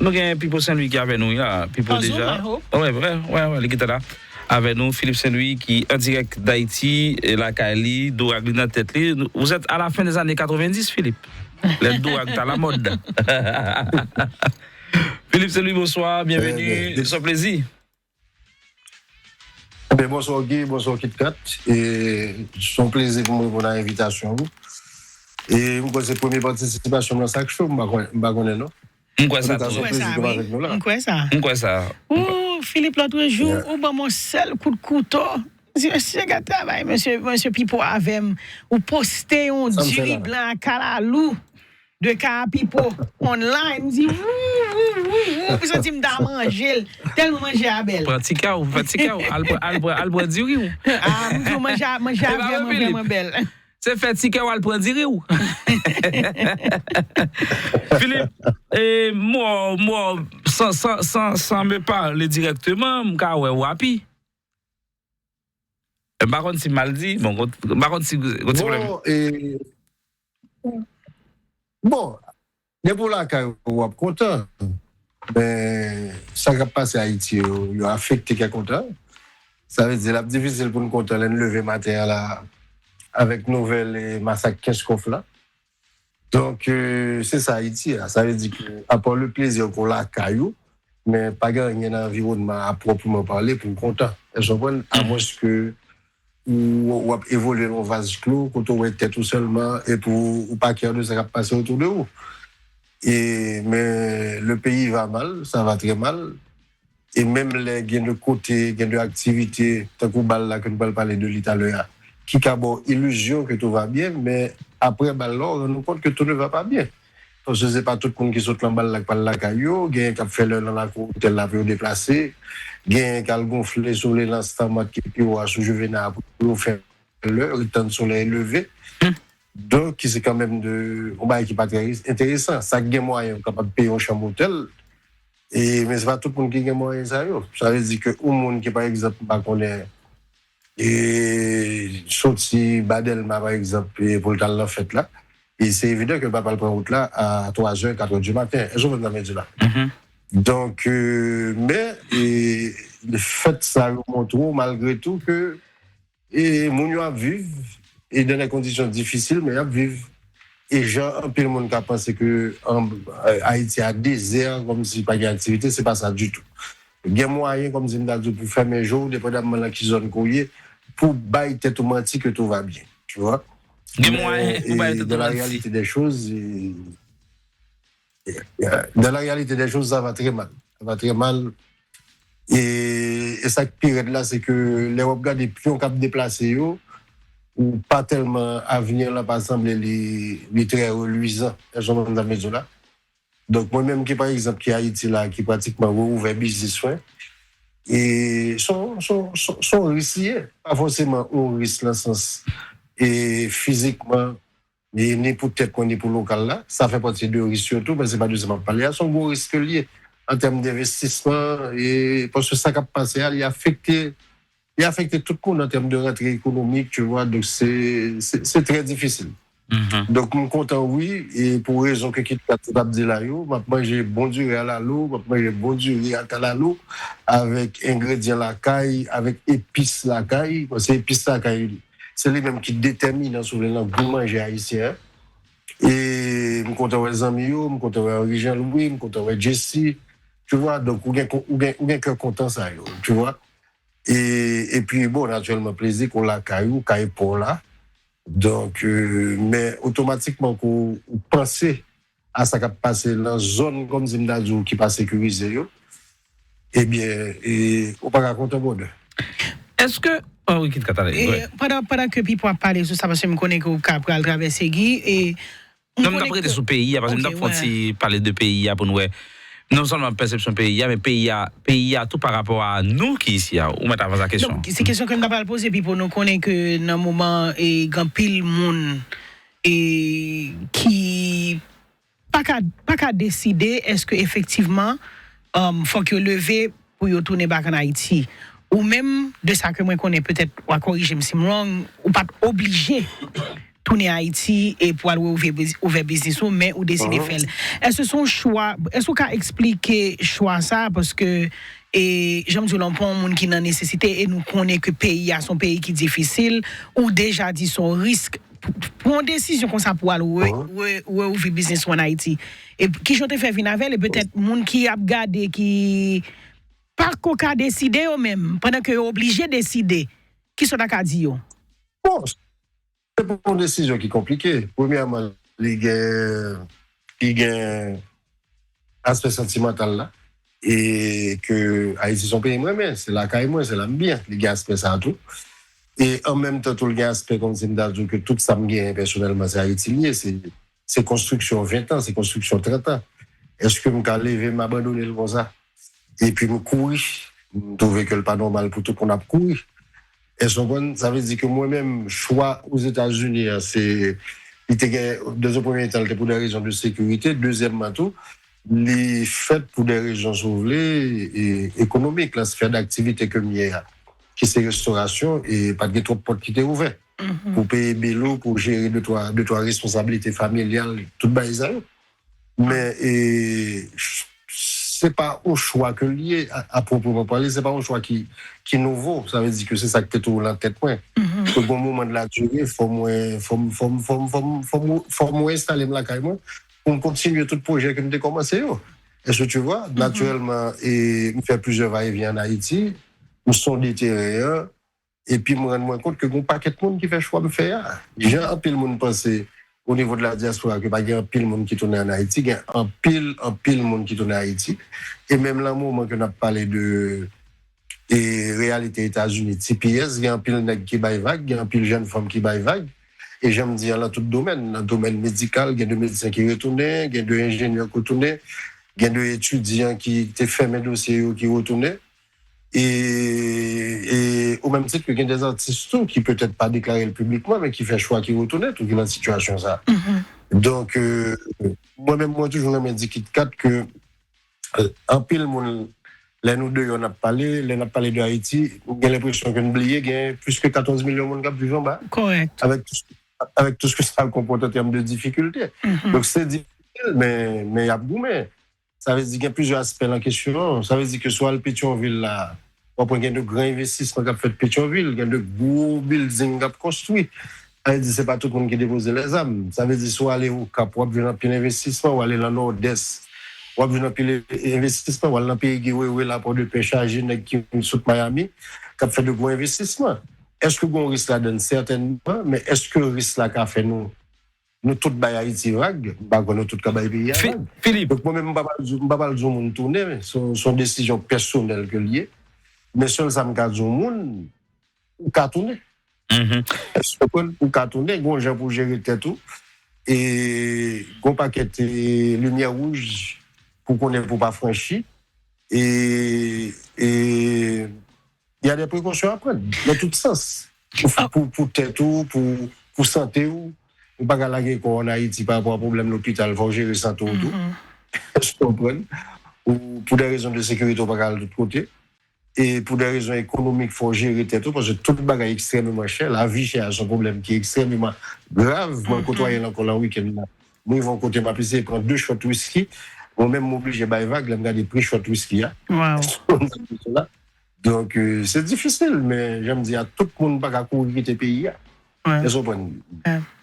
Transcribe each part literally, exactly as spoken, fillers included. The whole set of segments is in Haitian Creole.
Nou gen Pipo Saint Louis ki avè nou la. Pipo deja. Wè, wè, wè, wè, li gentan la. Avè nou, Philippe Saint Louis ki an dirèk Dayiti, e lakay li, dorag li nan tèt li. Vous êtes à la fin des années quatre-vingt-dix, Philippe. Lè dorag ta la mòd. Philippe Saint Louis, bonsoir, bienvenue. Se yon plezi. Ebyen, bonswa Guy, bonswa Kit Kat. E se yon plezi pou mwen reponn a envitasyon ou. E m kwè se premye patisipasyon m nan Sak Cho, m pa konnen, m pa konnen non. M kwè sa tou. M kwè sa, wi. M kwè sa. M kwè sa. Ou, Philippe, lòt jou, ou ban m yon sèl kout kouto. Di, mesye, gad travay, mesye, mesye Pipo avè m. Ou poste yon diri blan a kalalou de ka a Pipo online. M di, wou, wou, wou, wou. M santi m ta manje l. Tèlman manje a bèl. Pran tikè w, pran tikè w. Al pran, al pran, al pran diri w. Ah, m di w manje a, manje a vrèman, vrèman bèl. Se fè tikè w al pran diri w. Philippe, e, mò, mò, san, san, san, san me pale dirèkteman, m ka wè w api. M pa konn si m mal di, bon, m pa konn si, konn si pwoblèm. Bon, e, bon, depi w lakay ou, w ap kontan. Men, sa k ap pase Ayiti yo, yo afekte kè kontan. Sa vle di, l ap difisil pou n kontan lè n leve maten an la, avèk nouvèl, e, masak Kenskòf la. Donk, e, se sa Ayiti a. Sa vle di ke, apa le plezi ke w lakay ou, men pa gen anyen nan anviwònman a pwòpman pale pou w kontan. Èske w konprann? Amwenske ou, w ap evolye nan yon vaz klo, kote w wè tèt ou sèlman, epi w, ou pa kè de sa k ap pase otou de ou. E, men, le pays va mal, ça va très mal. E menm lè gen de kote, gen de aktivite, tankou bal la ke nou pral pale de li talè a, ki ka ba w ilizyon ke tout va byen, men apre bal la, w rann ou kont ke tout ne va pas bien. Paske se pa tout moun ki sot nan bal la k pral lakay yo, genyen k ap fè lè nan lakou otèl la pou yo deplase, genyen k al gonfle sou Leland's Tanmat ki pi wo a sou Juvena pou yo fè lè, ret tann solèy leve. Donk, ki se kanmenm de, yon bagay ki pa trè enteresan. Sa k gen mwayen, yo kapab peye yon chanm otèl, e, men se pa tout moun ki gen mwayen sa yo. Sa vle di ke yon moun ki, pa egzanp, m pa konnen, e, soti ba Dèlma, pa egzanp, e, pou l t al nan fèt la, e se evidan ke l pa pral pran wout la a twa zè, kat è di maten. Èske w konprann sa m vle di la? Donk, e, men, e, fèt sa yo montre w, malgre tou, ke e moun yo ap viv, e dans des conditions difficiles, men y ap viv. E jan anpil moun ka panse ke an, Ayiti a dezè, kòmsi pa gen aktivite, se pa sa ditou. Gen mwayen, kòmsi m ta di w, pou fèmen je w, depandamman nan ki zòn ke w ye, pou bay tèt ou manti ke tout va bien, tu vois. Gen mwayen pou bay tèt ou manti. Dans la réalité des choses, e, Yeah. Dans la réalité des choses, ça va très mal. Ça va très mal. E, e sa k pi rèd la, se ke lè w ap gade pyon k ap deplase yo, ou pa tèlman, avni an pa sanble li, li trè relwizan. Èske w konprann sa m vle di w la? Donk, mwen menm ki, pa egzanp, ki Ayiti la, ki pratikman reouvè biznis mwen, e se yon, se yon, se yon, se yon risk li ye. Pa fòseman yon risk nan sans, e fizikman, ni, ni pou tèt mwen, ni pou lokal la. Sa fè pati de risk yo tou, men se pa de sa m ap pale a. Se yon gwo risk li ye an tèm denvestisman, e paske sa k ap pase a, li afekte, li afekte tout moun an tèm de rantre ekonomik, tu vois, donk se, se, se trè difisil. Donk, m kontan, wi, e pou rezon ke Kit Kat t ap di la yo, m ap manje bon diri a lalo, m ap manje bon diri a kalalou, avèk engredyan lakay, avèk epis lakay, paske epis lakay, se li menm ki detèminan, si w vle, nan gou manje ayisyen an. E m kontan wè zanmi yo, m kontan wè Henri Jean Louis, m kontan wè Jessy, tu vois, donk ou gen, ou gen, ou gen kè kontan sa yo, tu vois. E, epi, bon, natirèlman, plezi ke w lakay ou, kay pa w la. Donk, e, men otomatikman ke w, ou panse a sa k ap pase nan zòn, kòmsi m ta di w, ki pa sekirize yo, ebyen, e, ou pa ka kontan, brother. Èske, oh, wi, Kit Kat ale, e, pandan, pandan ke Pipo ap pale sou sa, paske m konnen ke w ka pral travèse Guy, e, non, m t ap rete sou peyi a, paske m t ap fè yon ti pale de peyi a pou n wè. Non sèlman pèsepsyon peyi a, men peyi a, peyi a tou pa rapò a nou ki isi a. Ou mèt avanse a kesyon. Donk, se kesyon ke m ta pral poze, Pipo, nou konnen ke nan moman, e, gen anpil moun, e, ki pa ka, pa ka deside èske efektivman, um, fòk yo leve pou yo tounen bak ann Ayiti. Ou menm, de sa ke mwen konnen, petèt w a korije m si m wrong, ou pa t oblije tounen Ayiti e pou al ouvè biz- ouvè biznis ou, men ou deside fè l. Èske se yon chwa, èske w ka eksplike chwa sa? Paske, e, jan m di w lan, pou yon moun ki nan nesesite, e nou konnen ke peyi a se yon peyi ki difisil, ou deja di se yon risk. Pou, pou yon desizyon konsa pou al re, re, reouvri biznis ou ann Ayiti. E ki jan w te fè vin avè l, e petèt moun ki ap gade, ki pa ko ka deside yo menm, pandan ke yo oblije deside, kisa w ta ka di yo? Bon, se pou yon desizyon ki konplike. Premyèman, li gen, li gen aspè santimantal la. E ke Ayiti se yon peyi m renmen, se lakay mwen, se la m byen. Li gen aspè sa a tou. E an menm tan tou, li gen aspè kòmsi m ta di w ke tout sa m genyen pèsonèlman, se Ayiti l ye. Se, se konstriksyon ven tan, se konstriksyon trant an. Èske m ka leve m abandone l konsa? Epi m kouri. M twouve ke l pa nòmal pou tout moun ap kouri. Èske w konprann? Sa vle di ke mwen menm, chwa Ozetazini an, se, li te gen, dans un premier temps, li te pou de rezon de sekirite. Dezyèmman tou, li fèt pou de rezon, si w vle, e, ekonomik, lan sfè daktivite ke m ye a, ki se restorasyon, e pa t gen twòp pòt ki te ouvè. Pou peye bil ou, pou jere de twa, de twa responsablite familyal, tout bagay sa yo. Men, e, ch- se pa yon chwa ke l ye, a, a pwopreman pale, se pa yon chwa ki, ki nouvo. Sa vle di ke se sa ki te toujou lan tèt mwen. Ke gon moman de la dire, fò mwen, fò m, fò m, fò m, fò m, fò m, fò m enstale m lakay mwen, pou m kontinye tout pwojè ke m te kòmanse yo. Èske tu vois? Natirèlman, e, m fè plizyè va e vyen ann Ayiti, m sonde teren an, epi m rann mwen kont ke gon pakèt moun ki fè chwa m fè a. Jan anpil moun panse, o nivo de la dyaspora, ke pa gen anpil moun ki tounen ann Ayiti, gen anpil, anpil moun ki tounen Ayiti. E menm lan moman ke n ap pale de, e, reyalite Etazini, T P S, gen anpil nèg ki bay vag, gen anpil jèn fanm ki bay vag. E jan m di an, lan tout domèn, lan domèn medikal, gen de medsen ki retounen, gen de enjenyè ki retounen, gen de etidyan ki te fèmen dosye yo ki retounen. E, e o menm tit ke gen de atis tou ki petèt pa deklare l piblikman, men ki fè chwa ki retounen tou, ki lan sitiyasyon sa. Donk, e, mwen menm, mwen toujou renmen di KitKat ke, e, anpil moun, lè nou deyò n ap pale, lè n ap pale de Ayiti, m gen lenpresyon ke n bliye gen plis ke katòz milyon moun k ap viv anba. Avèk tou, avèk tou sa l konpòte an tèm de difikilte. Donk, se difisil, men, men y ap goumen. Sa vle di gen plizyè aspè lan kesyon an. Sa vle di ke si w al Petyonvil la, w ap wè gen de gran envestisman k ap fèt Petyonvil, gen de gwo bilding k ap konstwi. Sa vle di se pa tout moun ki depoze lèzam. Sa vle di si w ale Okap, w ap jwenn anpil envestisman, w ale lan Nòdès, w ap jwenn anpil e- envestisman, w al lan peyi Guy Wewe la, pò de pè chaje nèg ki sot Miami, k ap fè de gwo envestisman. Èske gen yon risk ladan l? Sètènman, men èske risk la ka fè nou nou tout bay Ayiti vag, m pa kwè nou tout ka bay peyi a vag. Donk mwen menm, m pa pral di, m pa pral di yon moun tounen, se yon, se yon desizyon pèsonèl ke l ye. Men sèl sa m ka di yon moun, ou ka tounen. Èske w konprann? Ou ka tounen, gon jan pou jere tèt ou. E gon pakèt, e, limyè wouj pou konnen pou pa franchi. E, e, y a des précautions à prendre dans tout sens. Pou, pou, pou tèt ou, pou, pou sante w, ou pa ka lage kò w ann Ayiti pa rapò a pwoblèm lopital, fò w jere sante w tou. Èske w konprann? Ou, pou de rezon de sekirite, ou pa ka al tout kote. E pou de rezon ekonomik, fò w jere tèt ou, paske tout bagay ekstrèmeman chè. Lavi chè a se yon pwoblèm ki ekstrèmeman grav. Mwen kotwaye l ankò lan wikenn nan. M rive yon kote, m ap eseye pran de shot wiski. Mwen menm, m oblije bay vag lè m gade pri shot wiski a. Donk, e, se difisil, men jan m di a, tout moun pa ka kouri kite peyi a. Èske w konprann?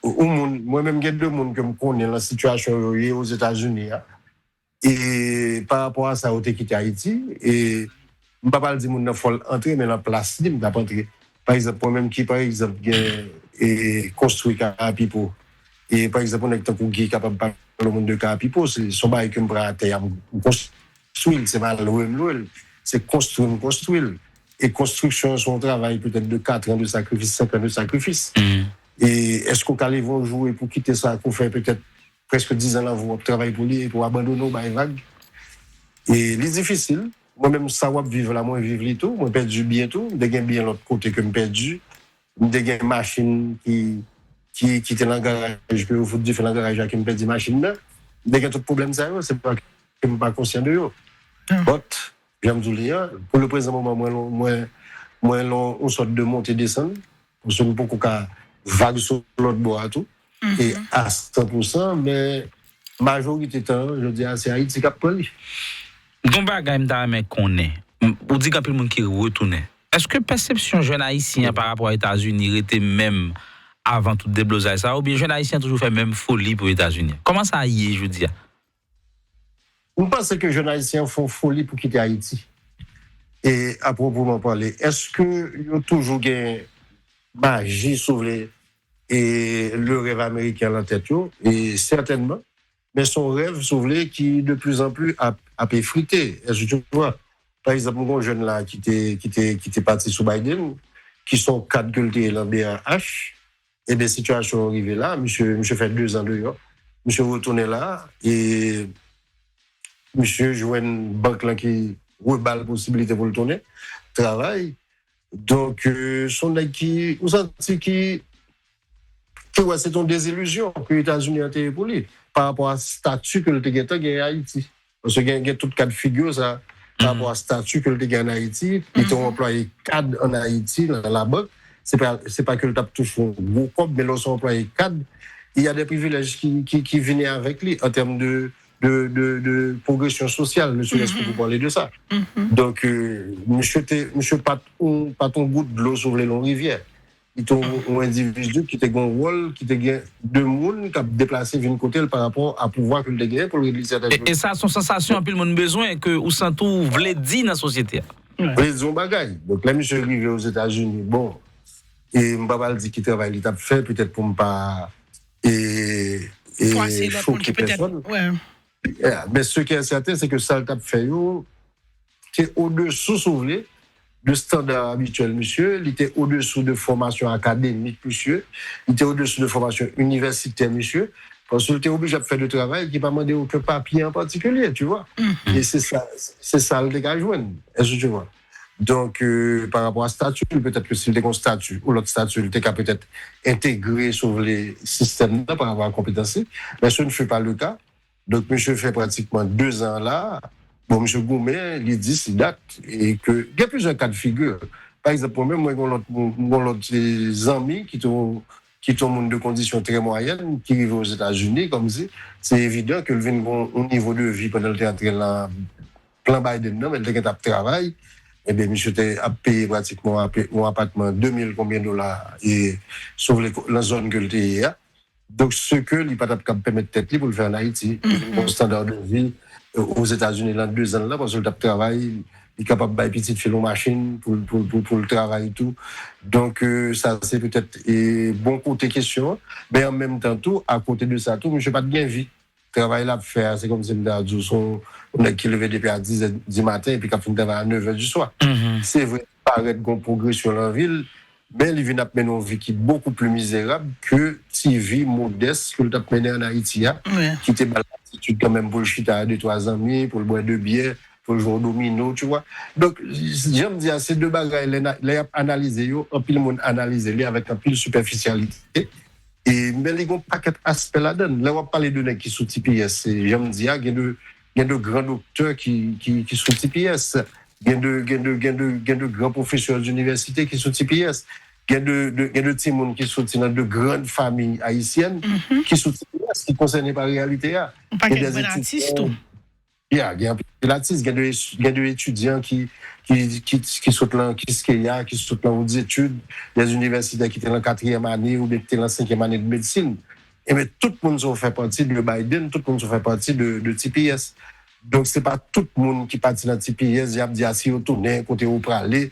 Yon moun, mwen menm, gen de moun ke m konnen lan sitiyasyon yo ye Ozetazini a. E pa rapò a sa, yo te kite Ayiti. E m pa pral di moun nan fò l antre, men lan plas li, m t ap antre. Pa egzanp, mwen menm ki, pa egzanp, gen, e, konstwi Ka Pipo. E, pa egzanp, yon nèg tankou Guy kapab pale yon moun de Ka Pipo, se, se yon bagay ke m pran atè a, m, m konstwi l, se pa lwe m lwe l, se konstwi m konstwi l. E konstriksyon an se yon travay petèt de kat an de sakrifis, senk an de sakrifis. E èske w ka leve yon jou epi w kite sa ke w fè petèt prèske diz an nan vi w, w ap travay pou li, epi w abandone, w bay vag? E li difisil. Mwen menm, sa w ap viv la, mwen viv li tou. Mwen pèdi byen tou. M te gen byen lòt kote ke m pèdi. M te gen machin ki, ki, ki te nan garaj, ke yo fout dife nan garaj la, ke m pèdi machin nan. M te gen tout pwoblèm sa yo, se pa ke m pa konsyan de yo. But, jan m di w li an, pou le prezan moman, mwen, mwen, mwen lan yon sòt de monte desann, paske m poko ka vag sou lòt bò a tou. e a san pou san, men majorite tan, jodi a, se Ayiti k ap pran li. Gon bagay m ta renmen konnen. M- Ou di gen anpil moun ki retounen. Èske pèsepsyon jèn ayisyen an pa rapò a Etazini rete menm avan tout deblozay sa, oubyen jèn ayisyen an toujou fè menm foli pou Etazini? Kòman sa ye jodi a? M panse ke jèn ayisyen an fè yon foli pou kite Ayiti. E apwopoman pale, èske yo toujou gen maji, si w vle, e le rèv ameriken an nan tèt yo? E sètènman, men se yon rèv, si w vle, ki de plus en plus ap, ap efrite. Èske tu vois? Pa egzanp, m gon jèn la ki te, ki te, ki te pati sou Biden, ki se yon kad ke l te ye nan B A H. Ebyen, sitiyasyon an rive la, misye, misye fè dezan deyò. Misye retounen la, e misye jwenn bank lan ki reba l posibilite pou l tounen travay. Donk, euh, se yon nèg ki, ou santi ki, ki wè se te yon dezilizyon ke Etazini an te ye pou li, pa rapò a stati ke l te gentan gen Ayiti. Paske gen, gen tout kad figi sa, pa rapò a stati ke l te gen ann Ayiti, li te yon anplwaye kad ann Ayiti, nan labank. Se pa, se pa ke l t ap touche yon gwo kòb, men lè w se yon anplwaye kad, il y a des privilèges ki, ki, ki vini avèk li an tèm de, de, de, de pwogresyon sosyal, ne serait-ce que pou pale de sa. Donk, euh, misye te, misye pa t yon, pa t yon gout dlo, si w vle, nan yon rivyè. Li te yon, yon endividi ki te gen yon wòl, ki te gen de moun k ap deplase vin kote l pa rapò a pouvwa ke l te genyen pou l regle sèten E, e sa se yon sansasyon anpil moun bezwen, ke ou santi w vle di nan sosyete a. Vle di yon bagay. Donk, lè misye rive Ozetazini, bon, e m pa pral di ki travay li t ap fè, petèt pou m pa e, e Fwase lòt moun choke ki petèt. pèsòn. Wè. Yeah, men ce qui est certain, c'est que sa l t ap fè yo te odesou, si w vle, de standar abityèl misye, li te odesou de fòmasyon akademik misye, li te odesou de fòmasyon inivèsitè misye, paske l te oblije ap fè de travay ki pa mande okenn papye an patikilye, tu vois. E se sa, se sa l te ka jwenn, èske tu vois? Donk, euh, pa rapò a stati l, petèt ke si l te gen yon stati ou lòt stati, l te ka petèt entegre, si w vle, sistèm nan pa rapò a konpetans li. Men ce ne fut pas le cas. Donk, misye fè pratikman dezan la. Bon, misye goumen, li di si dat, e ke gen plizyè kad figi. Pa egzanp, mwen menm, mwen gon lòt, gon lòt eh, zanmi ki te, ki te moun de kondisyon trè mwayèn, ki rive Ozetazini, kòmsi, se evidan ke l vin gon yon nivo de vi pandan l te antre nan plan Biden nan, men l te gentan ap travay. Ebyen, misye te ap peye pratikman yon ape- yon apatman de mil konbyen dola, e, si w vle, nan zòn ke l te ye a. Donk, ce que li pa t ap kab pèmèt tèt li pou l fè ann Ayiti. Li vin gon standar de vi Ozetazini lan dezan la, paske l t ap travay, li kapab bay pitit fi l yon machin pou, pou, pou, pou l travay tou. Donk, euh, sa se petèt e, bon kote kesyon an. Men an menm tan tou, akote de sa tou, misye pa t gen vi. Travay l ap fè a, se kòmsi m ta di w, se yon nèg ki leve depi a dizè di maten epi k ap fin travay a nevè di swa. Se vre, parèt gon pwogresyon nan vi l, men li vin ap mennen yon vi ki bokou pli mizerab ke ti vi modès ke l t ap mennen ann Ayiti a, ki te ba l latitid kanmenm pou l chita a de twa zanmi, pou l bwè de byè, pou l jwe yon domino, tu vois. Donk, jan m di a, se de bagay, lè, lè y ap analize yo, anpil moun analize li avèk anpil sipèfisyalite. E, men li gen yon pakèt aspè ladan l. Lè w ap pale de nèg ki sou T P S, se, jan m di a, gen de, gen de gran doktè ki, ki, ki sou T P S. Gen de, gen de, gen de, gen de gran pwofesè zinivèsite ki sou T P S. Gen de, de, gen de timoun ki soti nan de grann fanmi ayisyèn ki sou T P S, ki konsène pa reyalite a. Yon pakèt grann atis tou. Ya, gen anpil atis, gen de, gen de etidyan ki, ki, ki, ki sot lan Kiskeya, ki sot lan Hautes Études, des universités ki te lan katriyèm ane oubyen ki te lan senkyèm ane de medsin. Ebyen, tout moun sa yo fè pati de Biden, tout moun sa yo fè pati de, de T P S. Donk, se pa tout moun ki pati nan T P S, y ap di a si yo tounen, kote yo prale.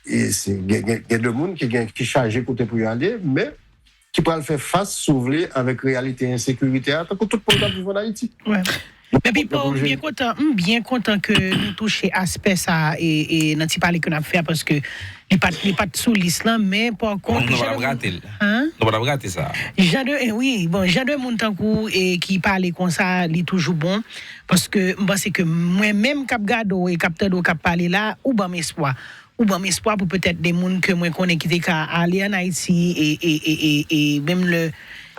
E se, gen, gen, gen de moun ki, gen, ki chaje kote pou yo ale, men ki pral fè fas, si w vle, avèk reyalite ensekirite a, tankou tout moun k ap viv ann Ayiti. Men Pipo, m byen kontan, m byen kontan ke nou touche aspè sa a e, e nan ti pale ke n ap fè a, paske li pa t, li pa t sou lis lan, men pa kont, Nou pa t ap rate l. Nou pa t ap rate sa. Jan de, eh, wi, bon, jan de moun tankou e ki pale konsa, li toujou bon, paske m panse ke mwen menm k ap gade w e k ap tande w k ap pale la, ou ban m espwa. Ou ban m espwa pou petèt de moun ke mwen konnen ki te ka ale ann Ayiti e, e, e, e, e menm lè,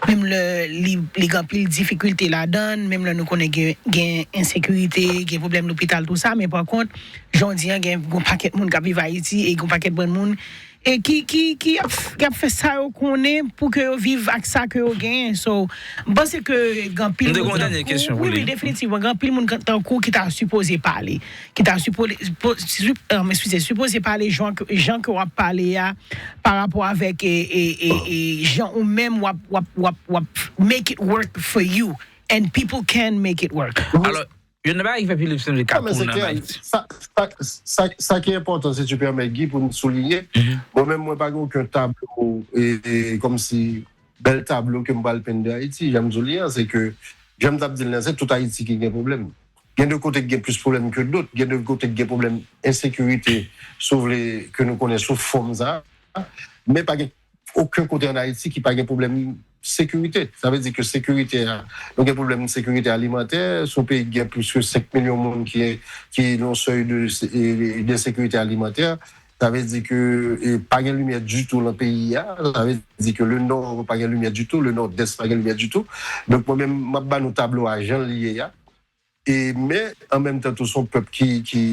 menm lè li, li gen anpil difikilte ladan l, menm lè nou konnen gen, gen ensekirite, gen pwoblèm lopital, tou sa, men pa kont, jan w di an, gen yon pakèt moun k ap viv Ayiti e gen yon pakèt bann moun e ki ki ki ap ki ap fè sa yo konnen pou ke yo viv ak sa ke yo genyen. So, m panse ke gen anpil moun tankou, wi, wi, definitivman, gen anpil moun tankou ki ta sipoze pale, ki ta sipoze, eskize, sipoze pale jan ke, jan ke w ap pale a, pa rapò avèk e, e, e, e jan ou menm w ap, w ap, w ap, w ap make it work for you, and people can make it work. Alò, youn nan bagay ki fè Philippe Saint-Louis ka konnen ann Ayiti. Sa, sa, sa, sa ki enpòtan, si tu permets, Guy, pou n souliye, mwen menm, mwen pa gen okenn tablo, e, e, kòmsi, bèl tablo ke m pral penn de Ayiti, jan m di w li an, se ke, jan m t ap di l lan, se tout Ayiti ki gen pwoblèm. Gen de kote ki gen plis pwoblèm ke dòt, gen de kote ki gen pwoblèm ensekirite, si w vle, ke nou konnen sou fòm sa, men pa gen okenn kote ann Ayiti ki pa gen pwoblèm sekirite. Sa vle di ke sekirite a, nou gen pwoblèm sekirite alimantè, se yon peyi ki gen plis ke senk milyon moun ki, ki nan yon sèy de, de sekirite alimantè. Sa vle di ke e, pa gen limyè ditou nan peyi a. Sa vle di ke le nò pa gen limyè ditou, le nòdès pa gen limyè ditou. Donk, mwen menm, m ap ba nou tablo a jan l ye a. E, men, an menm tan tou, se yon pèp ki, ki,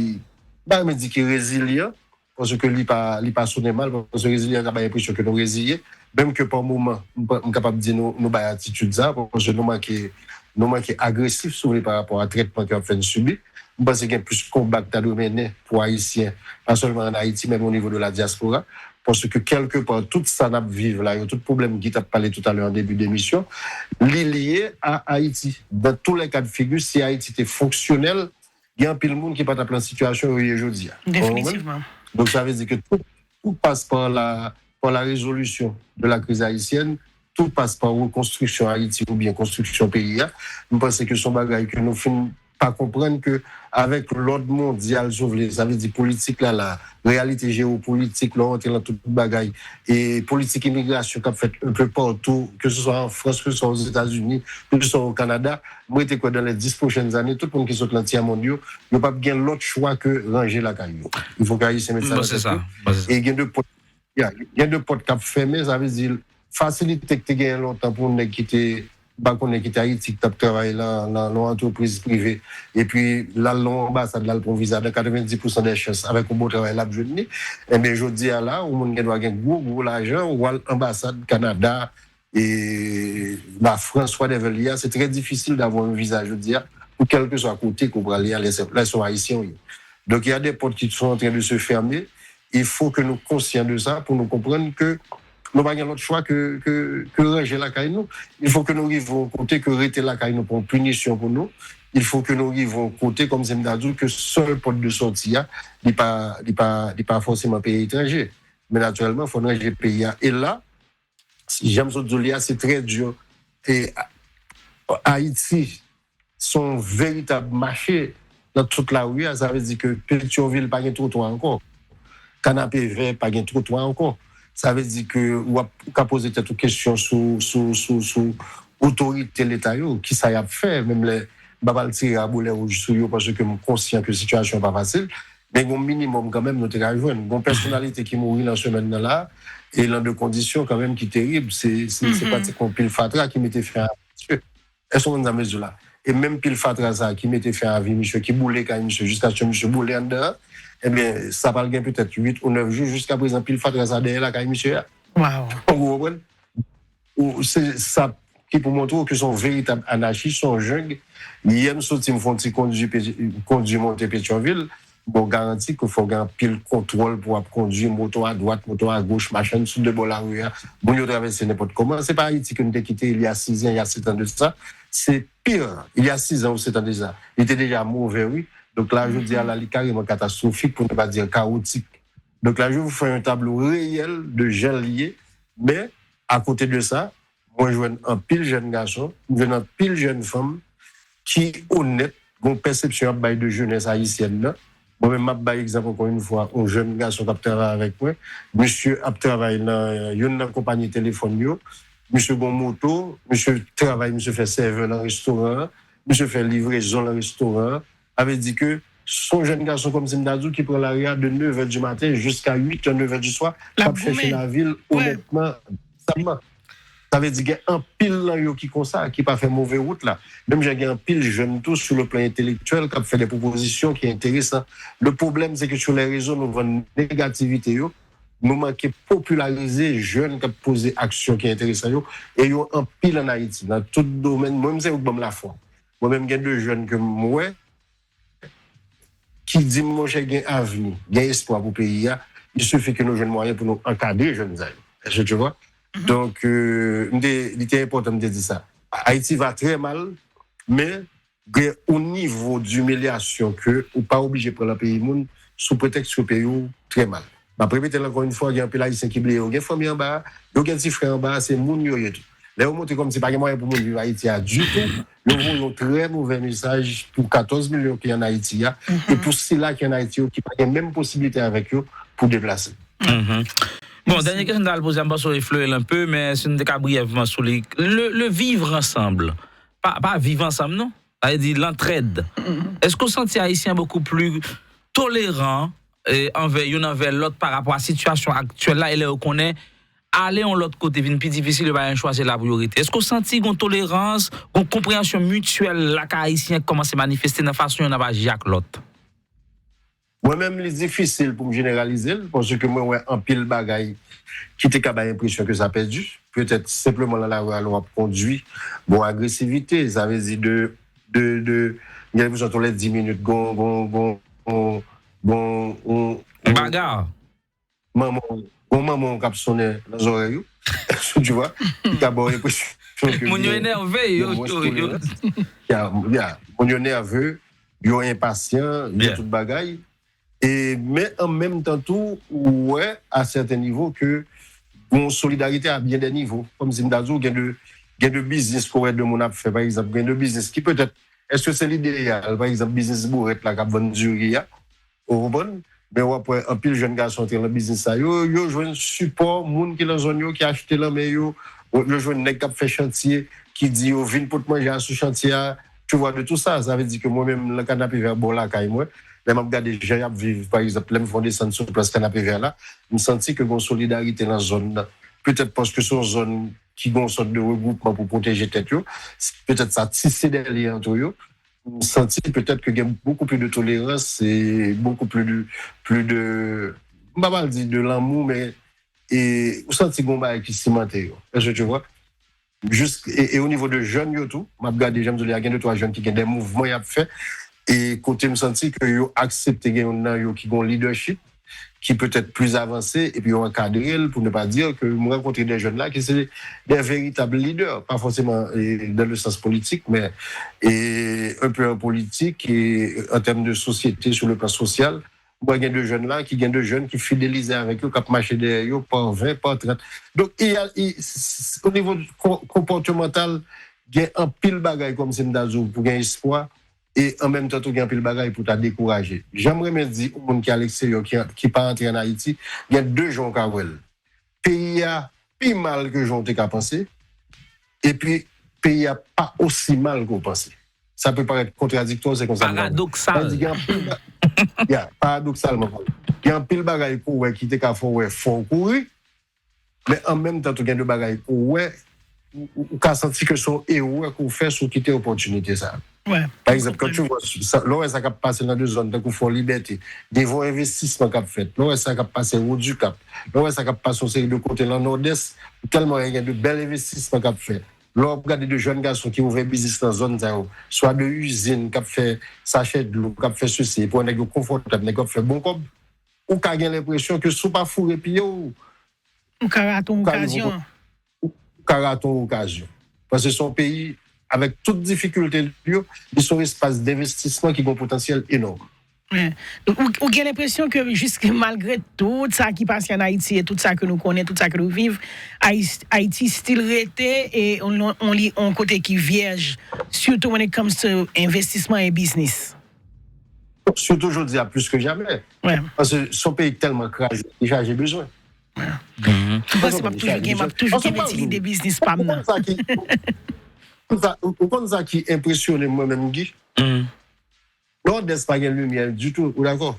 m pa renmen di ki rezilyan, paske li pa, li pa sonnen mal, paske rezilyan ka bay enpresyon ke nou reziye, menm ke pa moman, m pa, m kapab di nou, nou bay atitid sa, paske nou manke, nou manke agresif, si w vle, pa rapò a trètman ke y ap fè n sibi. M panse gen plis konba ki ta dwe mennen pou Ayisyen, pa sèlman ann Ayiti, menm o nivo de la dyaspora. Paske kèlkepa, tout sa n ap viv la yo, tout pwoblèm Guy t ap pale toutalè an debi demisyon, li lye a Ayiti. Dans tous les cas de figure, si Ayiti te fonksyonèl, gen anpil moun ki pa t ap lan sitiyasyon yo ye jodi a. Ou konprann? Definitivman. Donk, sa vle di ke tout, tout passe par la, par la résolution de la crise haïtienne, tout passe par rekonstriksyon Ayiti oubyen konstriksyon peyi a. M panse ke se yon bagay ke nou fin pa konprann ke avèk lòd mondyal, si w vle, sa vle di politik la, la, reyalite jewopolitik, lè w antre lan tout bagay, e politik imigrasyon k ap fèt un peu partout, ke se swa an Frans, ke se swa Ozetazini, ke se swa o Kanada, m rete kwè dans les dix prochaines années, tout moun ki sot lan tyè mond yo, yo p ap gen lòt chwa ke ranje lakay yo. Il faut que Ayisyen mete sa nan tèt yo. E gen de pòt, ya, gen de pòt k ap fèmen, sa vle di fasilite k te genyen lontan pou yon nèg ki te, m pa konnen, ki te Ayiti, ki t ap travay lan, lan, lan yon antrepriz prive, epi l al lan yon anbasad, l al pran yon viza, dans quatre-vingt-dix pour cent des chances, avèk yon bon travay, l ap jwenn li. Enben, jodi a la, yon moun gen dwa gen gwo, gwo lajan, ou al anbasad Kanada, e Lafrans, whatever li a, se trè difisil davwa yon viza jodi a, pou kèlkeswa kote ke w prale a, lè se, lè se yon Ayisyen w ye. Donk, il y a des portes qui sont en train de se fermer. Il faut que nou konsyan de sa pou nou konprann ke nou pa gen lòt chwa ke, ke, ke ranje lakay nou. Il faut que nou rive yon kote ke rete lakay nou pa yon pinisyon pou nou. Il faut que nou rive yon kote, kòmsi m ta di w, ke sèl pòt de sòti a, li pa, li pa, li pa fòseman peyi etranje. Men natirèlman, fò n ranje peyi a. E la, jan m sot di w li a, se trè di. E A-, Ayiti, se yon veritab mache nan tout lari a. Sa vle di ke Petyonvil pa gen twotwa ankò. Kanapevè pa gen twotwa ankò. Sa vle di ke w ap, ou ka poze tèt ou kesyon sou, sou, sou, sou otorite Leta yo, kisa y ap fè, menm lè m p ap al tire abolè wouj sou yo, paske m konsyan ke sitiyasyon an pa fasil, men gen yon minimòm kanmenm nou te ka jwenn. Gen yon pèsonalite ki mouri nan semèn nan la, e lan de kondisyon kanmenm ki terib. Se, se, se pratikman pil fatra ki mete fen a vi misye. Èske w konprann sa m vle di w la? E menm pil fatra sa a ki mete fen a vi misye, ki boule kay misye, jiskaske misye boule anndan an, ebyen, sa pral gen petèt uit ou nèf jou, jiskaprezan pil fatra sa a dèyè lakay misye a. Ou konprann? Ou, se sa ki pou montre w ke se yon veritab anachi, se yon jeng. Yè m soti, m fè yon ti kondwi, kondwi monte Petyonvil. Bon, garanti ke fò gen anpil kontwòl pou w ap kondwi, moto a dwat, moto a goch, machin sou de bò lari a. Moun yo travèse nenpòt kòman. Se pa Ayiti ke n te kite il y a six ans, il y a sept ans de ça. C'est pire, il y a six ans ou sept ans de ça. Li te deja move, wi. Donk la, jodi a la, li kareman katastwofik, pou ne pa dire kawotik. Donk la, je vous fais un tableau réel de jan l ye. Men, akote de sa, mwen jwenn anpil jèn gason, m jwenn anpil jèn fanm ki onèt, gen yon pèsepsyon y ap bay de jenès ayisyèn nan. Mwen menm, m ap bay egzanp, ankò yon fwa, yon jèn gason k ap travay avèk mwen. Misye ap travay nan, euh, youn nan konpayi telefòn yo. Misye gen yon moto, misye travay, misye fè sèvè nan restoran an, misye fè livrezon nan restoran an. Sa vle di ke se yon jèn gason, kòmsi m ta di w, ki pran lari a de neuf heures du matin jusqu'à huit heures, neuf heures du soir, k ap chèche lavi l onètman, sabman. Sa vle di gen anpil nan yo ki konsa, ki pa fè move wout la. Menm jan gen anpil jèn tou, sou le plan entelektyèl, k ap fè de pwopozisyon ki enteresan. Le pwoblèm, se ke sou lè rezo, nou vann negativite yo, nou manke popilarize jèn k ap poze aksyon ki enteresan yo, e yo anpil ann Ayiti, nan tout domèn. Mwen menm, se yo k ban m lafwa. Mwen menm, gen de jèn ke m wè, ki di m, monchè, gen avni, gen espwa pou peyi a, il suffit ke nou jwenn mwayen pou nou ankadre jèn sa yo. Èske tu vois? Donk, euh, m te, li te enpòtan m te di sa. Ayiti va trè mal, men gen yon nivo dimilyasyon ke ou pa oblije pran lan peyi moun sou pretèks ke peyi w trè mal. M ap repete l ankò yon fwa, gen anpil Ayisyen ki bliye yo gen fanmi anba a, yo gen ti frè anba a, se moun yo ye tou. Lè yo montre kòmsi pa gen mwayen pou moun viv Ayiti a ditou, yo voye yon trè movè mesaj pou katòz milyon ki ann Ayiti a, e pou sila ki ann Ayiti yo ki pa gen menm posiblite avèk yo pou deplase. Bon, dènye kesyon m ta al poze a, m panse w eflewe l enpe, men si n te ka briyèvman sou li. Le, le vivre ensemble, pa, pa viv ansanm non, sa vle di lantrèd. Èske w santi Ayisyen an bokou pli toleran eh, anvè youn anvè lòt pa rapò a sitiyasyon aktyèl la, e lè yo konnen ale yon lòt kote vin pi difisil, yo pa gen chwa, se la pou yo rete? Èske w santi gon tolerans, gon konpreyansyon mityèl lakay Ayisyen k kòmanse manifeste nan fason youn ap aji ak lòt? Mwen menm, li difisil pou m jeneralize l, paske mwen wè anpil bagay ki te ka bay enpresyon ke sa pèdi. Petèt senpleman lan lari a lè w ap kondwi, gon agresivite, sa vle di de, de, de, m gen enpresyon tou lè dis minit, gon, gon, gon, gon, gon, gon, Yon baga. Manman, gon manman w k ap sonnen nan zòrèy ou, tu vois, ki ka ba w enpresyon ke Moun yo enève, yo, yo, yo. Ya, ya, moun yo nève, yo enpasyan, yo tout bagay. E, men an menm tan tou, ou wè, a sèten nivo, ke gon solidarite a byen dè nivo. Kòmsi m ta di w, gen de, gen de biznis ke w wè de moun ap fè, pa egzanp, gen de biznis ki petèt, èske se lideyal, pa egzanp, biznis bourèt la k ap vann diri a, ou konprann? Men w ap wè anpil jèn gason antre lan biznis sa yo, yo jwenn sipò moun ki lan zòn yo, ki achte lan men yo, yo jwenn nèg k ap fè chantye, ki di yo vin pot manje a sou chantye a, tu vois, de tout sa, sa vle di ke mwen menm, lan Kanapevè bò lakay mwen, lè m ap gade jan y ap viv, pa egzanp, lè m fè yon desann sou plas Kanapevè la, m santi ke gon solidarite lan zòn nan. Petèt paske se yon zòn ki gon sòt de regwoupman pou pwoteje tèt yo, petèt sa tise dè lyen ant yo, m santi petèt ke gen bokou pli de tolerans e bokou pli de, pli de, m pa pral di de lanmou, men e, ou santi gon bagay ki simante yo. Èske tu vois? Jis, e, e o nivo de jèn yo tou, m ap gade, jan m di w la, gen de twa jèn ki gen de mouvman y ap fè, e kote m santi ke yo aksepte gen youn nan yo ki gon lidèchip, ki petèt pli avanse, epi yo ankadre l, pou ne pa dire ke m rankontre de jèn la ki se de veritab lidè, pa fòseman, e, dans le sens politique, men, e, un peu en politique, e, en termes de société, sur le plan social, m wè gen de jèn la, ki gen de jèn ki fidelize avèk yo, k ap mache dèyè yo, pa ven, pa trant. Donk, i, i, o nivo konpòtemantal, gen anpil bagay kòmsi m ta di w pou gen espwa, e an menm tan tou gen anpil bagay pou ta dekouraje. Jan m renmen di yon moun ki aleksteryè, ki, ki pa antre ann Ayiti, gen de jan w ka wè l. Peyi a pi mal ke jan w te ka panse, epi peyi a pa osi mal ke w panse. Sa pe parèt kontradiktwè, se konsa m ka wè. Paradoksal. Sa vle di gen anpil ba- Ya, paradoksalman, gen anpil bagay ke w wè ki te ka fè w wè fò w kouri, men an menm tan tou gen de bagay ke w wè, ou, ou, ou ka santi ke se yon erè ke w fè si w kite opòtinite sa. Pa egzanp, kan tu vois, sa, lè w wè sa k ap pase nan de zòn tankou Fò Libète, devan yon envestisman k ap fèt, lè w wè sa k ap pase Wo di Kap, lè w wè sa k ap pase yon seri de kote lan Nòdès, tèlman gen de bèl envestisman k ap fèt. Lè w ap gade de jèn gason ki ouvè biznis nan zòn sa yo, swa de izin k ap fè sachè dlo, k ap fè sesi, epi w wè nèg yo konfòtab, nèg yo ap fè bon kòb, ou ka gen lenpresyon ke si w pa foure pye w, Ou ka rate yon ou ka rive okazyon. Ou ka rate yon okazyon. Paske se yon peyi, avèk tout difikilte l yo, li se yon espas denvestisman ki gen yon potansyèl enòm. Ou, ou gen lenpresyon ke jis malgre tout sa ki pase ann Ayiti e tout sa ke nou konnen, tout sa ke nou viv, Ayiti still rete e on, on, on kote ki vyèj, surtout when it comes to envestisman e biznis. Sitou jodi a plis ke jamè. Paske se yon peyi ki tèlman kraze, ki chaje bezwen. Mwen panse m ap toujou gen, m ap toujou gen ti lide biznis pa m nan. Ou konn sa ki enpresyone m mwen menm, Guy? Nòdès pa gen limyè ditou, ou dakò?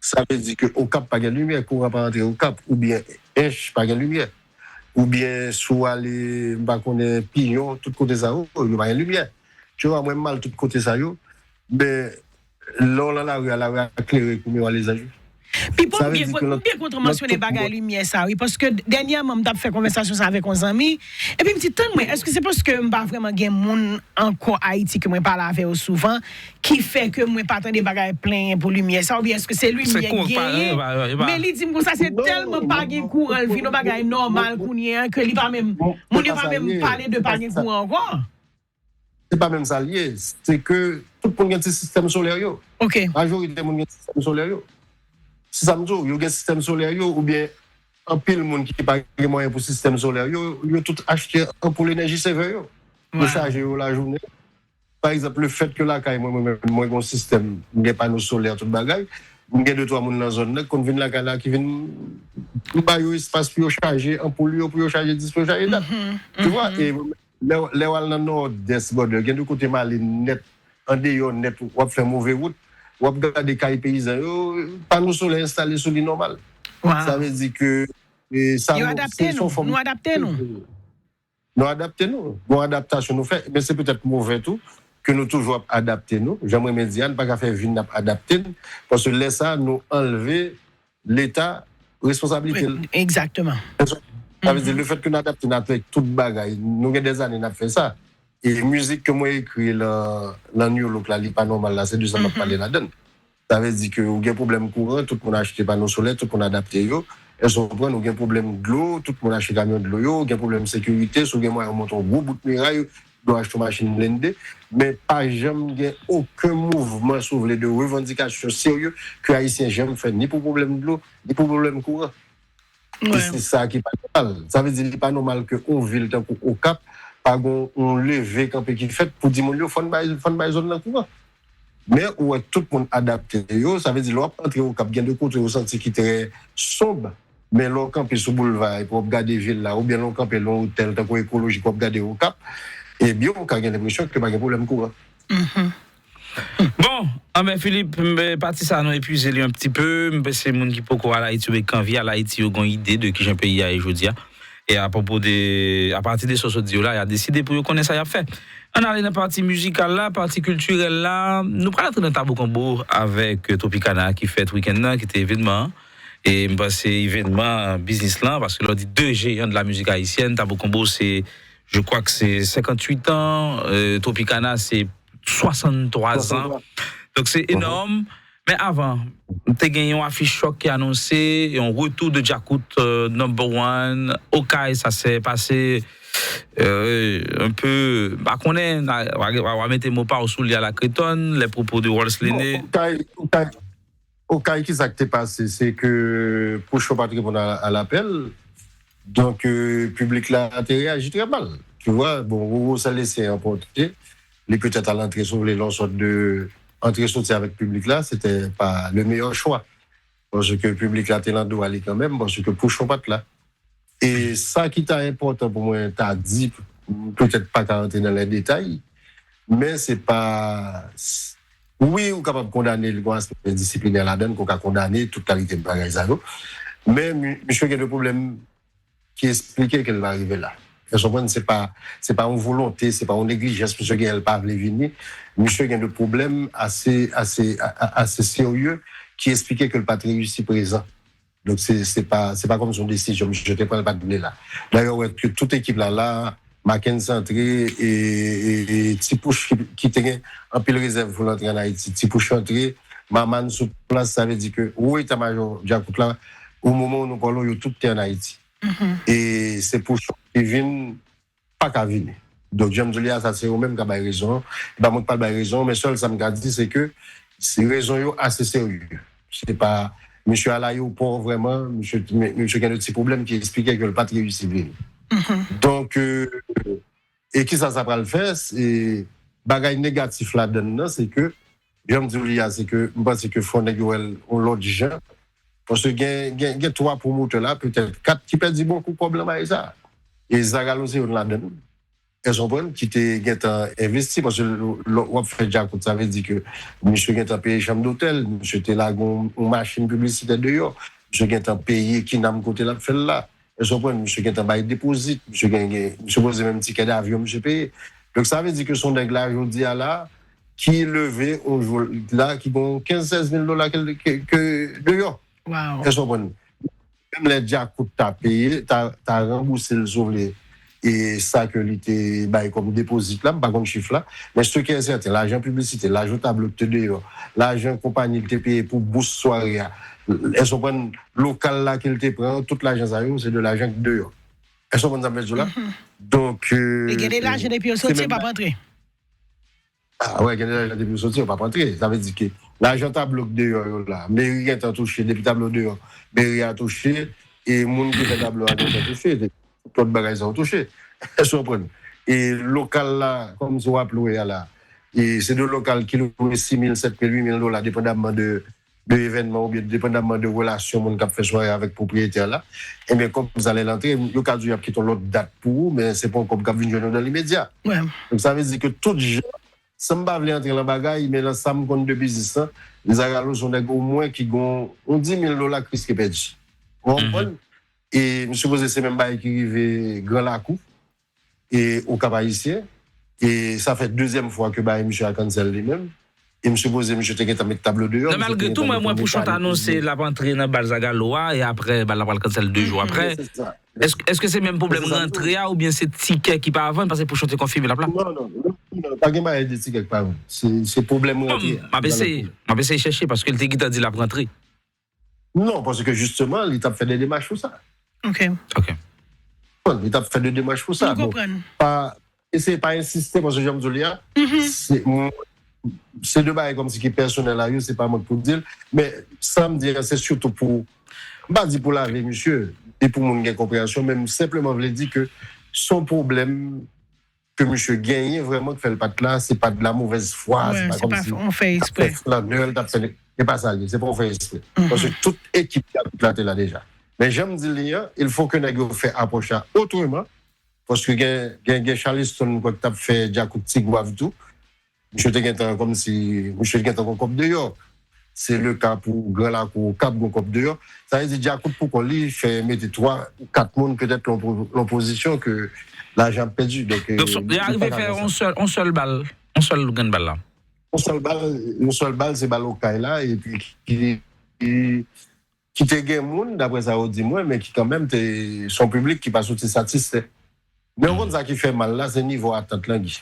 Sa vle di ke Okap pa gen limyè, kouran pa antre Okap, oubyen Ench pa gen limyè. Oubyen si w ale, m pa konnen, Piyon, tout kote sa yo, yo pa gen limyè. Tu vois, mwen m al tout kote sa yo, men lè w lan lari a, lari a klere kou miwa lezanj wi. Sa vle di ke nan, nan tout mond. M byen kontan mansyone bagay limyè sa, wi, paske dènyèman, m t ap fè konvèsasyon sa avèk yon zanmi, epi m di, tann mwen, èske se paske m pa vrèman gen moun ankò Ayiti ke mwen pale avè yo souvan, ki fè ke mwen pa tande bagay plenyen pou limyè sa, oubyen èske se limyè k genyen? Men li di m konsa, se tèlman pa gen kouran, l vin yon bagay nòmal kounye a, ke li pa menm, moun yo pa menm pale de pa gen kouran ankò. Se pa menm sa l ye. Se ke tout moun gen ti sistèm solè yo. Majorite moun gen sistèm solè yo. Se sa m di w, yo gen sistèm solè yo, oubyen anpil moun ki pa gen mwayen pou sistèm solè yo, yo tout achte anpoul enèji sevè yo. Yo chaje yo lajounen. Pa egzanp, lefètke lakay mwen, mwen menm, mwen gen yon sistèm, m gen pano solè, tout bagay, m gen de twa moun nan zòn nan ki konn vin lakay la, ki vin, m ba yo espas pou yo chaje anpoul yo, pou yo chaje dis, pou yo chaje dat. Tu vois? E lè, lè w al nan Nòdès, brother, gen de kote m ale nèt, andeyò nèt, w ap fè move wout, w ap gade kay peyizan yo, pano solè enstale sou li nòmal. Sa vle di ke, e, sa nou, se, se yon fòm. Yo adapte nou, nou adapte nou. Nou adapte nou. Gon adaptasyon nou fè, men se petèt move tou, ke nou toujou ap adapte nou. Jan mwen menm di a, n pa ka fè vi n ap adapte n, paske lè sa a, nou anlve Leta responsablite l. Egzakteman. Sa vle di, lefètke n adapte n avèk tout bagay, nou gen dèzane n ap fè sa. E mizik ke mwen ekri lan, lan New Look la, li pa nòmal la, se de sa m ap pale ladan l. Sa vle di ke ou gen pwoblèm kouran, tout moun achte pano solè, tout moun adapte yo. Èske w konprann? Ou gen pwoblèm dlo, tout moun achte kamyon dlo yo, ou gen pwoblèm sekirite, si w gen mwayen w monte yon gwo bout miray, dlo achte yon machin blende, men pa janm gen okenn mouvman, si w vle, de revandikasyon serye ke Ayisyen janm fè, ni pou pwoblèm dlo, ni pou pwoblèm kouran. E se sa ki pa nòmal. Sa vle di li pa nòmal ke yon vil tankou Okap pa gon yon leve kanpe ki fèt pou di moun yo fò n bay, fò n bay zòn nan kouran. Men ou wè tout moun adapte yo, sa vle di lè w ap antre Okap, gen de kote ou santi ki trè sonb, men lè w kanpe sou boulva epi w ap gade vil la, oubyen lè w kanpe lè yon otèl tankou Ekolojik w ap gade Okap, ebyen ou ka gen lenpresyon ke pa gen pwoblèm kouran. Bon, anben Philippe, pati sa a nou epuize li yon ti pe. M panse moun ki poko al Ayiti oubyen ki anvi al Ayiti yo gon ide de kijan peyi a ye jodi a. E apwopo de, apati de sa w sot di yo la, y a deside pou yo konnen sa y ap fè. Ann ale nan pati mizikal la, pati kiltirèl la. Nou pral antre nan Tabou Konbo avèk Tropicana ki fèt wikenn nan, ki te evènman an. E m panse evènman biznis lan, paske lè w di de jeyan de la mizik ayisyèn, Tabou Konbo se, je crois que c'est cinquante-huit ans, euh, Tropicana c'est soixante-trois ans. Donk se enòm. Men avan, te gen yon afich chòk ki anonse, yon retour de Djakout, euh, number one, Okay, sa se pase, euh, un peu, m pa konnen, w a mete mo pa w sou li a la kretonn, les propos de Rolls Lene. Okay, Okay, Okay, ki sa k te pase? Se ke Pouchon pa t reponn a, a lapèl. Donk, euh, piblik la te reyaji trè mal. Tu vois, bon, Roro sa lese anpòte. Li petèt al antre, si w vle, lan sòt de antre soti avèk piblik la, se te pa le meilleur choix. Paske piblik la te lan dwa li kanmenm, paske Pouchon pa t la. E sa ki ta enpòtan pou mwen ta di, m petèt pa ka rantre nan lè detay, men se pa, wi, ou kapab kondane l, gon aspè disiplinè ladan l, ke w ka kondane tout kalite bagay sa yo. Men mi-, misye gen de pwoblèm ki esplike ke l pa rive la. Èske w konprann? Se pa, se pa yon volonte, se pa yon neglijans misye genyen, l pa vle vini. Misye gen de pwoblèm ase, ase, a-, a-, ase serye ki esplike ke l pa t reyisi prezan. Donk, se, se pa, se pa kòmsi yon desizyon misye te pran, l pa t vle la. Dayè, ou wè ke tout ekip la la, Mackenson antre, e, e, e Ti Pouch ki, ki te gen anpil rezèv pou l antre ann Ayiti. Ti Pouch antre, Maman sou plas, sa vle di ke wo eta majò Djakout la, o moman nou pale w, yo tout te ann Ayiti. E se Pouchon ki vin pa ka vini. Donk, jan m di w li a, sa se yo menm k ap bay rezon an. E pa mwen k pral bay rezon an, men sèl sa m ka di, se ke se rezon yo ase serye. Se pa, misye al ayewopò vrèman, misye, misye gen de ti pwoblèm ki esplike ke l pa t reyisi vini. Donk, euh, e kisa sa pral fè? Se bagay negatif ladan l nan, se ke jan m di w li a, se ke m panse ke fò nèg yo wè l yon lòt jan. Paske gen, gen, gen twa pwomotè la, petèt kat, ki pèdi bonkou kòb nan bagay sa. E Zagalo se youn ladan l. Èske w konprann? Ki te gentan envesti, paske lè w ap fè Djakout, sa vle di ke misye gentan peye chanm dotèl, misye te lage yon, yon machin piblisitè deyò, misye gentan peye kinam kote l ap fè l la. Èske w konprann? Misye gentan bay depozit, misye gen, gen, misye poze menm tikè davyon misye peye. Donk, sa vle di ke se yon nèg la, jodi a la, ki leve yon jou la, ki gen kenz, sèz mil dola ke, ke, ke deyò. Èske w konprann? Menm lè Djakout ta peye, ta, ta ranbouse l, si w vle, e sa ke li te bay kòm depozit la, m pa konn chif la, men ce qui est certain, lajan piblisite, lajan tablo ki te deyò, lajan konpayi l te peye pou bous sware a, èske w konprann, lokal la ke l te pran, tout lajan sa yo, se de lajan ki deyò. Èske w konprann sa m vle di w la? Donk, e gen de lajan depi yo soti, yo p ap rantre. Ah ouais, gen de lajan depi yo soti, yo p ap rantre. Sa vle di ke lajan tablo k deyò yo la, meri gentan touche, depi tablo deyò, meri a touche, e moun ki fè tablo a gentan touche, tout lòt bagay sa yo touche. Èske w konprann? E lokal la, kòm si w ap lwe a la, e se de lokal ki lwe sis mil, sèt mil, uit mil dola, depandamman de de evènman oubyen depandamman de relasyon moun k ap fè sware avèk pwopriyetè la, ebyen, kòb sa lè l antre, yo ka di w y ap kite yon lòt dat pou ou, men se pa yon kòb k ap vin jwenn ou nan limedya. Donk, sa vle di ke tout jan, san m pa vle antre lan bagay, men lan sa m konn de biznis lan, Zagalo se yon nèg omwen ki gen yon, yon dis mil dola k riske pèdi. Ou konprann? E m sipoze se menm bagay ki rive Gran Lakou. E Okap Ayisyen. E sa fè dezyèm fwa ke bagay misye a cancel li menm. E m sipoze misye te gentan met tablo deyò. Non, misye te malgre tou, gentan mwen, mwen, Pouchon t anonse l ap antre nan bal Zagalo a, e apre, bal la pral cancel de jou apre. Èske, èske se menm pwoblèm rantre a, oubyen se tikè ki pa vann, paske Pouchon te konfime l ap la? Non, non, non, non, pa gen bagay de tikè ki pa vann. Se, se pwoblèm rantre a. M ap eseye, m ap eseye chèche, paske l te gentan di l ap rantre. Non, paske jisteman, li t ap fè de demach pou sa. Ok. Ok. Bon, li t ap fè de demach pou sa. Bon, pa, eseye pa ensiste, paske jan m di w li a, se, se de bagay kòmsi ki pèsonèl a yo, se pa mwen k pou di l. Men, sa m di a, se sitou pou, m pa di pou lave misye, e pou moun gen konpreyansyon, men m senpleman vle di ke se yon pwoblèm ke misye genyen vrèman k fè l pa t la, se pa de la mauvaise foi, se pa kòmsi l t ap fè flannè, l t ap fè, se pa sa l ye, se pa yon fè eksprè. Paske tout ekip Djakout la te la deja. Men jan m di l li an, il faut que nèg yo fè apwòch la otreman, paske gen, gen, gen Charleston, m kwè, k t ap fè Djakout Ti Gwav tou. Misye te gentan kòmsi, misye te gentan gon kòb deyò. Se le ka pou Gran Lakou, Okap, gon kòb deyò. Sa vle di Djakout pou kò li fè mete twa ou kat moun petèt lan yon po-, lan yon pozisyon ke lajan ap pèdi. Donk, e, donk, li pa ka fè sa. Donk, li arive fè yon sèl, yon sèl bal, yon sèl grenn bal la. Yon sèl bal, yon sèl bal, se bal Okay la, epi ki, ki, ki te gen moun, daprè sa yo di mwen, men ki kanmenm te, se yon piblik ki pa soti satisfè. Men ou konn sa ki fè mal la, se nivo atant lan, Guy.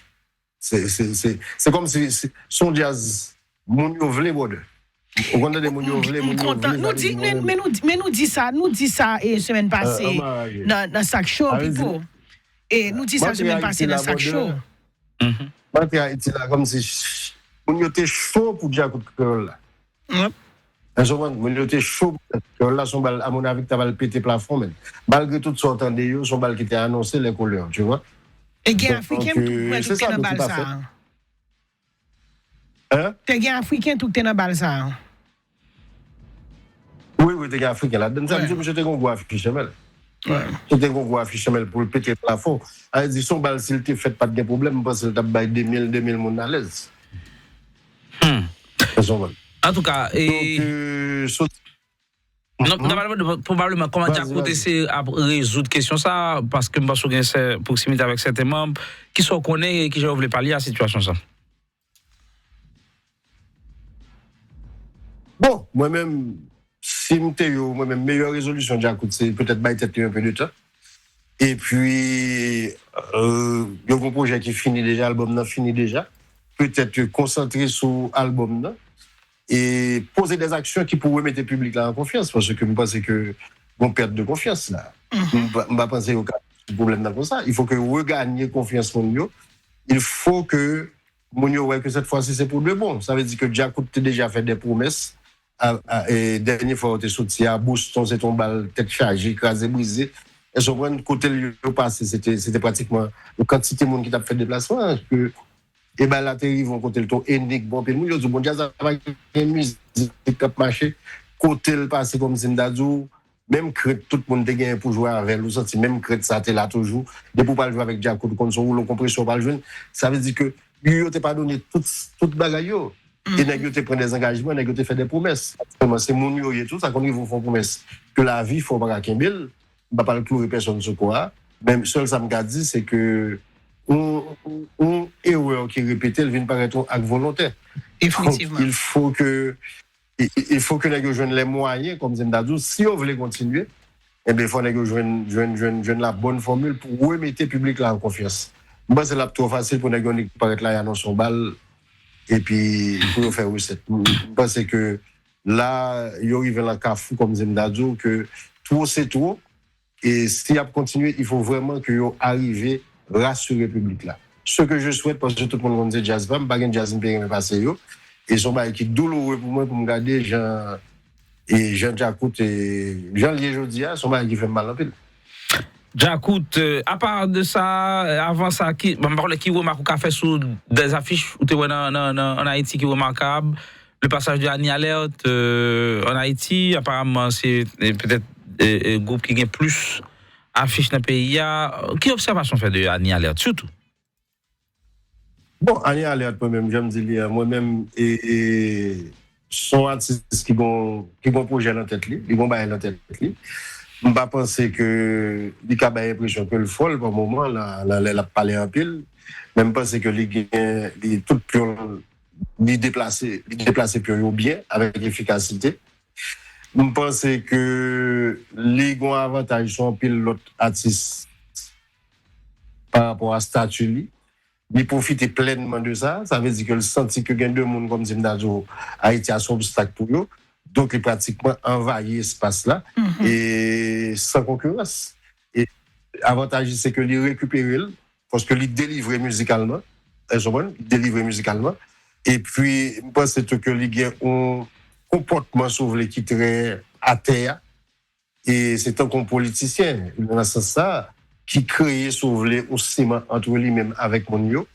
Se, se, se, se kòmsi se, se yon djaz moun yo vle, brother. Ou konn tande moun yo vle, moun yo vle, sa vle di moun yo vle. Men nou di, men nou di sa, nou di sa, e, semèn pase, nan, nan Sak Cho, Pipo. E nou di sa semèn pase nan Sak Cho. M antre Ayiti la kòmsi moun yo te cho pou Djakout Kreyòl la. Èske w konprann? Moun yo te cho pou Djakout Kreyòl la, se yon bal, amonavik, ta pral pete plafon, men. Malgre tout sa w tande yo, se yon bal ki te anonse lè kolè, tu vois. E gen Afriken tou, kwè tou ki te nan bal sa a. Hein? Te gen Afriken tou ki te nan bal sa a. Wi, wi, te gen Afriken ladan. Sa vle di misye te gen yon gwo afich nan men l. Misye te gen yon gwo afich nan men l pou l pete plafon. Sa vle di, se yon bal, si l te fèt, pa t gen pwoblèm, m panse l t ap bay de mil, de mil moun alèz. Hmm. Èske w konprann? Antouka, e, donk, e, sot- Non, m ta pral mande pwobableman kòman Djakout eseye ap rezoud kesyon sa a, paske m panse w gen sè, pwoksimite avèk sèten manm. Kisa w konnen e kijan yo vle palye a sitiyasyon sa a? Bon, mwen menm, si m te yo, mwen menm, meyè rezolisyon Djakout, se petèt bay tèt li enpe de tan. Epi, euh, yo gon pwojè ki fini deja, albòm nan fini deja. Petèt konsantre sou albòm nan. E poze dè aksyon ki pou remete piblik la an konfyans, paske m panse ke gon pèt de konfyans la. M pa, m pa panse yo ka rezoud pwoblèm nan konsa. Il faut que yo reganye konfyans moun yo. Il faut que moun yo wè ke cette fois-ci, c'est pour de bon. Sa vle di ke Djakout te deja fè de pwomès. A, a, e, dènye fwa yo te soti a Boston, se te yon bal tèt chaje, kraze brize. Èske w konprann? Kote l yo pase, se te, se te pratikman yon kantite moun ki t ap fè deplasman an, ke, e bal la te rive yon kote l te yon enik, bon, anpil moun yo di, bon, djaz la pa gen mizik k ap mache, kote l pase, kòmsi m ta di w, menm krent tout moun te genyen pou jwe avè l, ou santi menm krent sa te la toujou. Depi w pral jwe avèk Djakout, ou konn se yon woulo konpresyon w pral jwenn. Sa vle di ke yo, yo te padone tout, tout bagay yo. E nèg yo te pran dè angajman, nèg yo te fè dè pwomès. Sèlman, se moun yo ye tou, sa konn rive w fè yon pwomès ke lavi fè w pa ka kenbe l. M pa pral kloure pèsonn sou kwa a. Men sèl sa m ka di, se ke yon, yon erè ki repete, l vin parèt yon ak volontè. Donk, il faut que il, il faut que nèg yo jwenn les moyens, kòm si m ta di w, si yo vle kontinye, ebyen, fò nèg yo jwenn, jwenn, jwenn, jwenn la bonne formule pou remete piblik la an konfyans. M panse l ap twò fasil pou nèg yo annik parèt la, y anonse yon bal, epi pou yo fè resèt. M, m panse ke la, yo rive nan kafou, kòm si m ta di w, ke two se two, e si y ap kontinye, il faut vraiment que yo arive rasire piblik la. Ce que je souhaite, paske tout moun konn se djaz pa m, pa gen djaz m pi renmen pase yo. E se yon bagay ki douloure pou mwen, pou m gade jan, e jan Djakout, e jan l ye jodi a, se yon bagay ki fè m mal anpil. Djakout, euh, apa de sa, euh, avan sa, ki, bon, m pa konnen ki remak ou ka fè sou dè zafich ou te wè nan, nan, nan, ann Ayiti ki remakab, le passage de Annie Alerte euh, en Haïti, apparemment, c'est euh, peut-être euh, euh, groupe qui gagne plus affiches dans le pays. Qui observation fait de Annie Alerte, surtout? Bon, Annie Alerte, mwen menm, jan m di li a, mwen menm, e, e, se yon atis ki gon, ki gon pwojè nan tèt li, li gon bagay nan tèt li. M pa panse ke li ka bay enpresyon ke l fòl pa moman, la, la, lè l ap pale anpil. Men m panse ke li gen, li tout pyon, li deplase, li deplase pyon yo byen, avèk efikasite. M panse ke li gon avantaj sou anpil lòt atis pa rapò a stati li. Li pwofite plènman de sa. Sa vle di ke l santi ke gen de moun, kòm si m ta di w, Ayiti a se yon obstak pou yo. Donk, li pratikman anvayi espas la e san konkirans. E avantaj li, se ke li rekipere l, paske li delivre mizikalman. Èske w konprann? Li delivre mizikalman. Epi, m panse tou ke li gen yon konpòtman, si w vle, ki trè atè a. E se tankou yon politisyen, nan sans sa, ki kreye, si w vle, yon siman ant li menm avèk moun yo.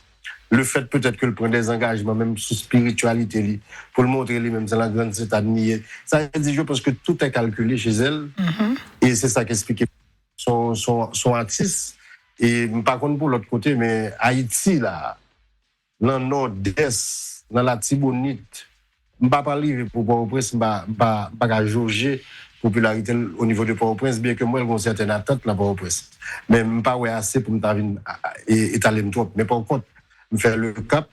Le fait peut-être ke l pran dè angajman, menm sou espirityalite li, pou l montre li menm se la grande citadine li ye. Sa vle di, je pense que tout est calculé chez elle. E se sa k eksplike se yon, se yon, se yon atis. E m pa konn pou lòt kote, men Ayiti la, nan Nòdès, nan Latibonit, m pa pral rive pou Pòtoprens, m pa, m pa, m pa ka joje popilarite l o nivo de Pòtoprens, byen ke m wè l gen yon sètèn atant nan Pòtoprens. Men m pa wè ase pou m ta vin a, a, e, etale m twòp. Men pa kont, m fè Lekap,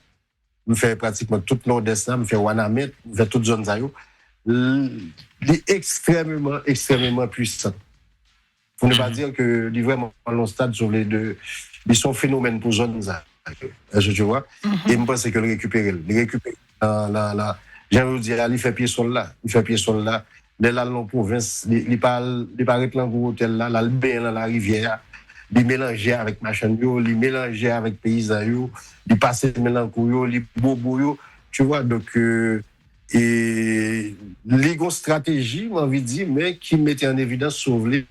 m fè pratikman tout Nòdès la, m fè Wanament, m fè tout zòn sa yo. L, li ekstrèmeman, ekstrèmeman pwisan. Pou ne pa dire ke li vrèman nan yon stad, si w vle, de, li se yon fenomèn pou zòn sa yo. Èske tu vois? E m panse ke l rekipere l. Li rekipere l nan, nan, nan, jan yo di a, li fè pye sòl la. Li fè pye sòl la. Lè l al nan pwovens, li, li pa al, li pa ret nan gwo otèl la, l al benyen nan larivyè a. Li melanje avèk machann yo, li melanje avèk peyizan yo, li pase men nan kou yo, li bobo yo. Tu vois, donk, euh, e li gon strateji, m anvi di, men ki mete an evidans, si w vle,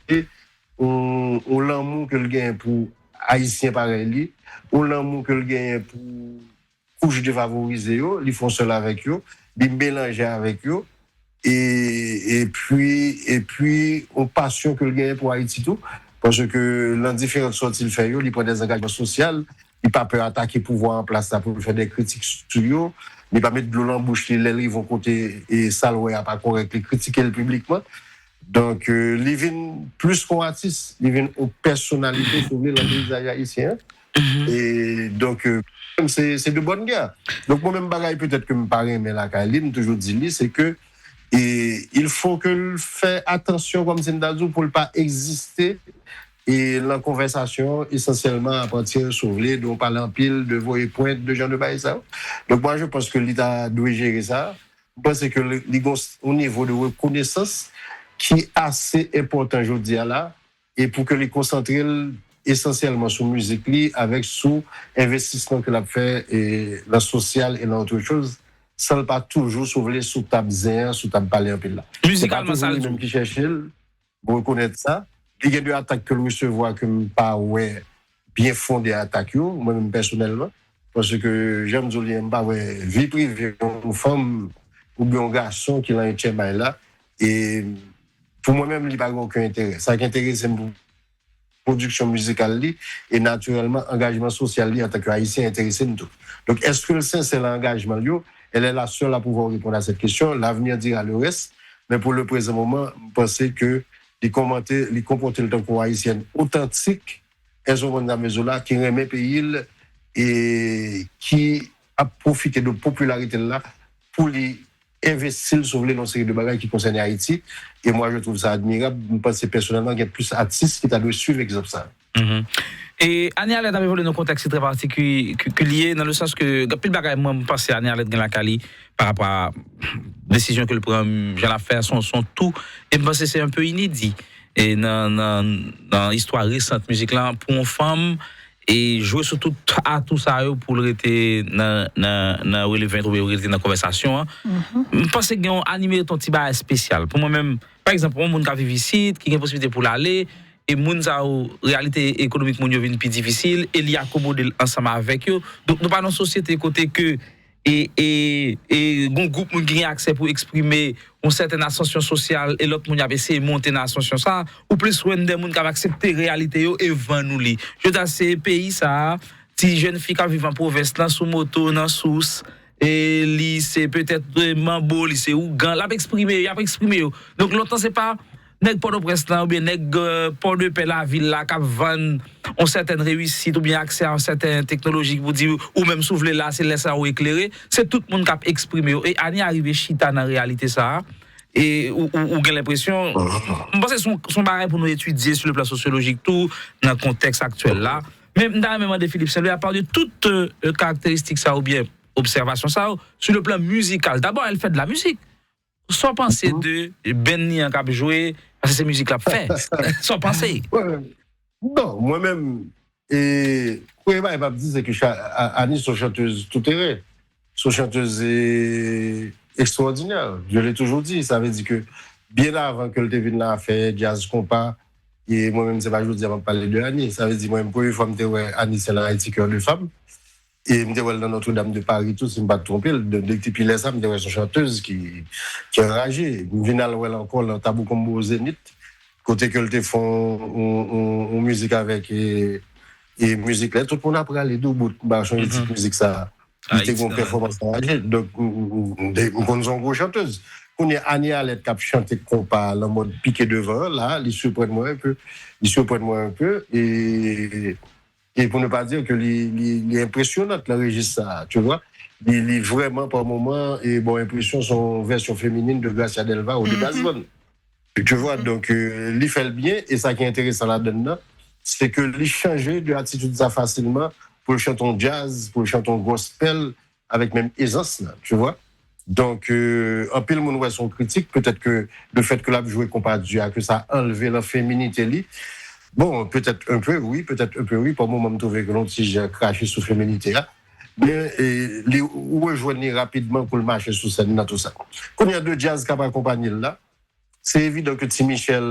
yon, yon lanmou ke l genyen pou Ayisyen parèy li, yon lanmou ke l genyen pou kouch defavorize yo, li fè yon sèl avèk yo, li melanje avèk yo, e, epi, epi, yon pasyon ke l genyen pou Ayiti tou, paske nan diferan sòti l fè yo, li pran dè angajman sosyal, li pa pè atake pouvwa an plas la pou l fè dè kritik sou yo, li pa met dlo nan bouch li lè l rive yon kote e sa l wè a pa kòrèk, li kritike l piblikman. Donk, euh, li vin plis ke yon atis, li vin yon pèsonalite, si w vle, nan peyizaj ayisyen an. E donk, euh, se, se de bonne guerre. Donk, mwen menm bagay petèt ke m pa renmen lakay li, m toujou di li, se ke e il faut ke l fè atansyon, kòm si m ta di w, pou l pa egziste e nan konvèsasyon, esansyèlman apati, si w vle, de w pale anpil, de voye pwent, de jan de bagay sa yo. Donk, mwen, je pense que li ta dwe jere sa. M panse ke li, li gon yon nivo de rekonesans ki ase enpòtan jodi a la, e pou ke li konsantre l esansyèlman sou mizik li, avèk sou envestisman ke l ap fè e nan sosyal e nan otre choz, san l pa toujou, si w vle, sou tab zen an, sou tab pale anpil la. Se pa toujou li menm ki chèche l, m rekonèt sa. Li gen de atak ke l resevwa ke m pa wè byen fonde atak yo, mwen menm pèsonèlman. Paske, jan m di w li, m pa wè vi prive yon fanm oubyen yon gason ki nan entèmay la. E pou mwen menm, li pa gen okenn enterè. Sa k enterese m pou pwodiksyon mizikal li, e natirèlman, angajman sosyal li antanke Ayisyen enterese m tou. Donk, èske l sensè nan angajman l yo? Elle est la seule à pouvoir répondre à cette question. L'avenir dira le reste. Men pou le prezan moman, m panse ke li kòmante, li konpòte l tankou yon Ayisyèn otantik, èske w konprann sa m vle di w la, ki renmen peyi l e ki ap pwofite de popilarite l la pou li envesti l, si w vle, nan yon seri de bagay ki konsène Ayiti. E mwa, je trouve sa admirab. M panse pèsonèlman gen plis atis ki ta dwe swiv egzanp sa. Mhm. E Annie Alerte ap evolye nan yon kontèks ki trè patikilye, nan le sans ke gen anpil bagay mwen m panse Annie Alerte gen lakay li pa rapò a desizyon ke l pran, jan l ap fè a, se yon, se yon tou, e m panse se un peu inédit e nan, nan, nan istwa resant mizik la pou yon fanm e jwe sou tout atou sa yo pou l rete nan, nan, nan relevant oubyen rete nan konvèsasyon an. M panse gen yon Annie merite yon ti bagay espesyal. Pou mwen menm, pa egzanp, yon moun k ap viv isit, ki gen posiblite pou l ale, e moun sa yo, reyalite ekonomik moun yo vin pi difisil, e li akomode l ansanm avèk yo. Donk, nou pa nan yon sosyete kote ke e, e, e gon gwoup moun ki gen aksè pou eksprime yon sètèn asansyon sosyal e lòt moun y ap eseye monte nan asansyon sa, ou plis wè de moun k ap aksepte reyalite yo e vann ou li. Jodi a, se peyi sa a, ti jèn fi k ap viv an pwovens lan sou moto, nan sous, e li se petèt manbo, li se ougan, l ap eksprime, y ap eksprime yo. Donk lontan se pa nèg Pòtoprens lan oubyen nèg Pòdepè lavil la k ap vann yon sètèn reyisit oubyen aksè a yon sèten teknoloji pou di ou menm si w vle la se lè sa ou eklere, se tout moun k ap eksprime yo. E Annie a rive chita nan reyalite sa a. E ou, ou, ou gen lenpresyon, m panse se yon, se yon bagay pou nou etidye sou le plan sosyolojik tou, nan kontèks aktyèl la. Men m ta renmen mande Philippe Saint-Louis, apa de tout euh, karakteristik sa oubyen obsèvasyon sa yo, sou le plan mizikal, dabò el fè de la mizik. Sa w panse de band li an k ap jwe, paske se mizik l ap fè? Sa w panse? Non, mwen menm, e, premye bagay m ap di, se ke Annie se yon chantèz tou teren. Se yon chantèz e, ekstwòdinè. Je l'ai toujours dit. Sa vle di ke byen avan ke l te vin la fè djaz konpa, e mwen menm, se pa jodi a m ap pale de Annie. Sa vle di, mwen menm, premye fwa m te wè Annie, se nan Haïti Cœur de Femme. E m te wè l nan Notre Dame de Paris tou, si m pa t twonpe l. Depi lè sa, m te wè se yon chantèz ki, ki anraje. M vin al wè l ankò nan Tabou Combo o Zénith, kote ke l te fè yon, yon, yon mizik avèk e, e mizik la. Tout moun ap rale doubout, ba, se yon ti mizik sa. Li te gen yon pèfòmans anraje. Donk, m konn se yon gwo chantèz. Kounye a, Annie Alerte k ap chante konpa lan mòd pike devan an, la, li siprann mwen enpe. Li siprann mwen enpe. E e pou ne pa di ke li, li, li enpresyonant nan rejis sa, tu vois. Li, li vrèman, pa moman, e bon enpresyon, se yon vèsyon feminin de Gracia Delva ou de Gazman. Tu vois, donk, euh, li fè l byen, e sa ki enteresan ladann nan, se ke li chanje de atitid sa fasilman pou l chante yon djaz, pou l chante yon gospel, avèk menm ezans la, tu vois. Donk, euh, anpil moun wè se yon kritik, petèt ke le fait que l ap jwe konpa di a, ke sa anlve lan feminite li. Bon, petèt un peu, wi, petèt un peu, wi. Pa moman, m twouve ke l yon ti jan krache sou feminite a. Men, e, li, ou rejwenn li rapidman pou l mache sou sèn nan, tou sa. Kounye a, de djaz k ap akonpanye l la, se evidan ke Ti Michel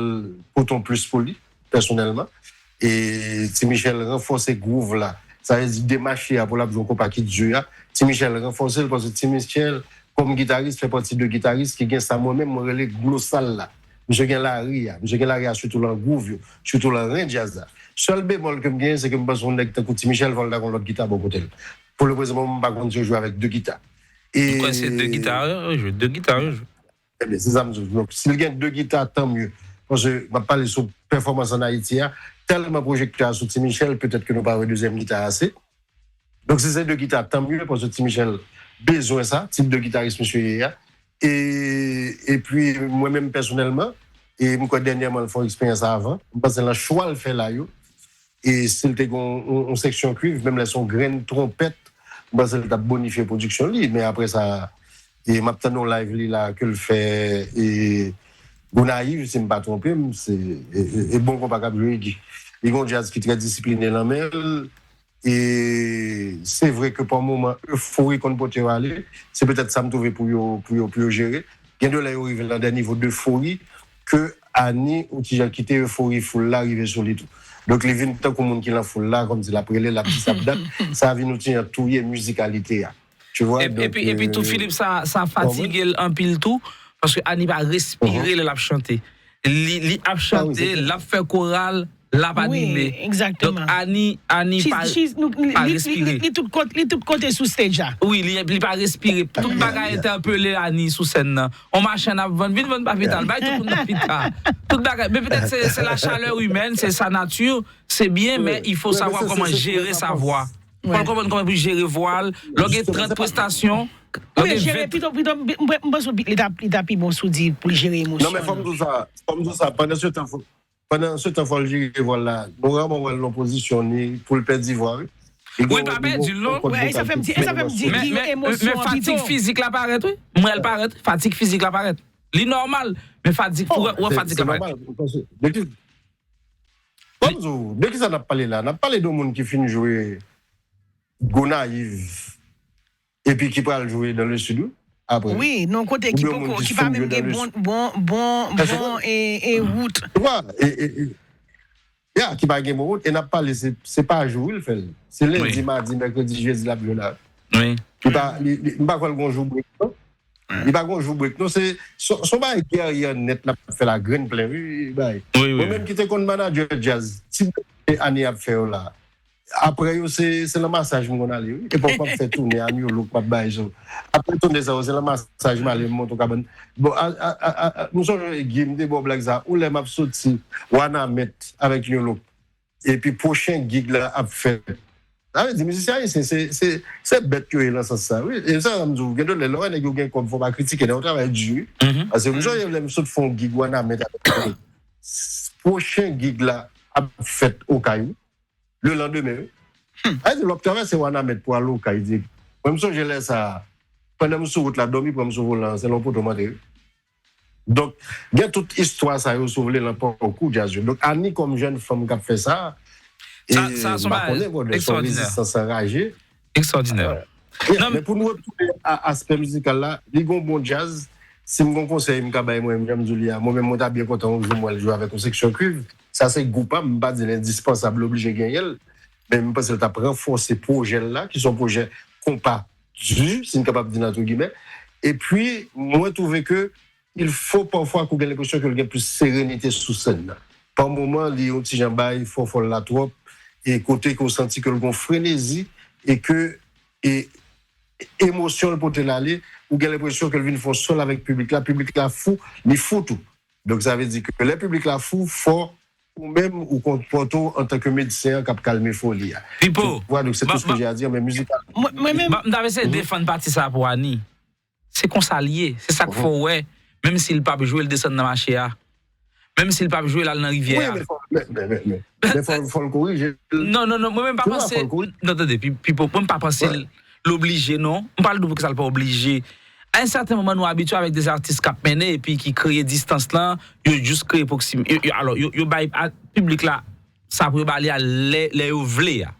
pote yon plis pou li, pèsonèlman. E Ti Michel ranfòse gwouv la. Sa vle di demache a pou l ap jwe yon konpa ki di a. Ti Michel ranfòse l paske Ti Michel, kòm gitaris, fè pati de gitaris ki gen sa mwen menm mwen rele glosal la. Misye gen lari a. Misye gen lari a sitou lan gwouv yo, sitou lan ren djaz la. Sèl bemòl ke m genyen, se ke m panse yon nèg tankou Ti Michel fò l ta gen yon lòt gita bò kote l. Pou le prezan, mwen, m pa konn si yo jwe avèk de gita. E... M kwè se de gita, yo jwe, de gita, yo jwe. Ebyen, se sa m di w. Donk, si l gen de gita, tan mye. Paske m ap pale sou pèfòmans ann Ayiti a, tèlman pwojektè a sou Ti Michel, petèt ke nou pa wè dezyèm gita a ase. Donk, si se de gita, tan mye, paske Ti Michel bezwen sa, tip de gitaris misye ye a. E, epi, mwen menm pèsonèlman, e m kwè dènyèman l fè yon eksperyans avan. M panse lan chwa l fè la yo, e si l te gen yon, yon, yon seksyon kuiv, menm lè se yon grenn twonpèt, m panse l t ap bonifye pwodiksyon li. Men apre sa, e m ap tann yon live li la ke l fè e Gonayiv, si m pa twonpe m, se e, e, e bon konpa k ap jwe. Li gen yon djaz ki trè disipline lan men l. E se vre ke pa moman efori konn pote yo ale, se petèt sa m twouve pou yo, pou yo, pou yo jere. Gen de lè yo rive lan de nivo defori ke Annie yon ti jan kite efori foul la rive sou li tou. Donk li vin tankou moun ki lan foul la, kòmsi l ap rele, l ap di sa p dat, sa vin yon ti jan touye mizikalite a. Tu vois, donk, epi, epi tou, Philippe, sa, sa fatige l anpil tou, paske Annie pa respire lè l ap chante. Li, li ap chante, l ap fè koral, l ap anime. Donk, Annie, Annie pa, pa respire. Li tout kote, li tout kote sou stage la. Wi, li, li pa respire. Tout bagay entèpele Annie sou sèn nan. On machann ap vann, vin vann papita, bay tout moun papita. Tout bagay, men petèt se, se la chaleur humaine, se sa nati, se byen, men il faut savoir comment gérer sa voix. Fò l konprann kòman pou l jere vwa l. Lè w gen trant prestasyon, Oubyen jere, pito, pito, m panse li ta, li ta pi bon si w di pou l jere emosyon. Non, men fò m di w sa, fò m di w sa, pandan se tan, fò, pandan se tan, fò l jere vwal la. Nou rèman wè l nan pozisyon ni pou l pèdi vwa, wi. Wi, l pa pèdi l, non. Wi, e sa fè m di, e sa fè m di ki emosyon an pito. Men fatig fizik la parèt, wi. M wè l parèt, wi. Fatig fizik la parèt. Li nòmal, men fatig, ou wè fatig la parèt. De ki, kòm di w, de ki sa n ap pale la? N ap pale de yon moun ki fin jwe Gonayiv epi ki pral jwe dans le sud, wi, apre. Wi, nan kote ki poko, ki pa menm gen bon, bon, bon, bon, e, e wout. Ou wè, e, e, e, ya, ki pa gen bon wout, e n ap pale, se, se pa jou, wi, l fè l. Se lendi, madi, mèkredi, jedi, l ap jwe la. Wi. Li pa, li, li, m pa kwè l gon jou break, non. Li pa gon jou break, non. Se, se, se yon bagay gèrye nèt l ap fè la, grenn plen, wi, bagay. Wi, wi. Mwen menm ki te konn manadjè djaz, ti bagay Ani ap fè yo la. Apre yo, se, se nan masaj m konn ale, wi. Epi w p ap fè tounen a New Look, m ap bay zo. Apre tounen sa yo, se nan masaj m ale, m monte yon kabann. Bon, a, a, a, a, a, m sonje, Guy, m te ba w blag sa. Yon lè m ap soti Wanament avèk New Look. Epi pwochen gig la ap fèt. Sa vle di, mizisyen ayisyen, se, se, se bèt yo ye nan sans sa, wi. E sa, m di w, gen de lè, lè w wè nèg yo gen kòb, fò w pa kritike, nèg yo travay di, wi. Paske m sonje lè m sot fè yon gig Wanament avèk yo. Pwochen gig la ap fèt Okay, wi. Le landemen, wi. Sa vle di, lè w ap travèse Wanament pou al Okay, di, mwen, m sonje lè sa a, pandan m sou wout la, dòmi pran m sou volan an, se nan yon poto m antre, wi. Donk, gen tout istwa sa yo, si w vle, nan pakou djaz yo. Donk, Ani kòm jèn fanm k ap fè sa, e m pa konnen, brother, se yon rezistans anraje. Ekstwòdinè. Yeah, men pou nou retounen a aspè mizikal la, li gon bon djaz. Si m gon konsèy m ka bay mwen, jan m di w li a, mwen menm, mwen ta byen kontan yon jou mwen al jwe avèk yon seksyon kuiv. Sa se gwoup an, m pa di l endispansab, l oblije genyen l. Men m panse l t ap ranfòse pwojè l la, ki se yon pwojè konpa di, si n kapab di l antre gimè. Epi, mwen twouve ke il faut parfois ke w gen lenpresyon ke l gen plis serenite sou sèn nan. Pa moman, li yon ti jan bay fòfòl la twòp, e kote ke w santi ke l gon frenezi, e ke, e, emosyon l pote l ale, ou gen lenpresyon ke l vin fè yon sòl avèk piblik la, piblik la fou, li fou tou. Donk, sa vle di ke lè piblik la fou, fò ou menm ou konpòte w antanke medsen an k ap kalme foli a. Pipo, tu vois, donc c'est tout ce que j'ai à dire, mais musicalement. Mwen, mwen menm, m ta eseye defann pati sa a pou Ani. Se konsa l ye. Se sa k fè w wè, menm si l p ap jwe, l desann nan mache a. Menm si l p ap jwe, l al nan rivyè a. Wi, men fò, men, men, men, men, men fò, fò l korije l. Non, non, non, mwen menm pa panse, non, tande, Pi-, Pipo, mwen m pa panse l, l oblije, non. M pa l di w poukisa l pa oblije. A yon sèten moman, nou abitye avèk de atis k ap mennen epi ki kreye distans lan, yo jis kreye pwoksim-, yo, yo, alò, yo, yo bay a, piblik la sa pou yo ba li a lè, lè yo vle a.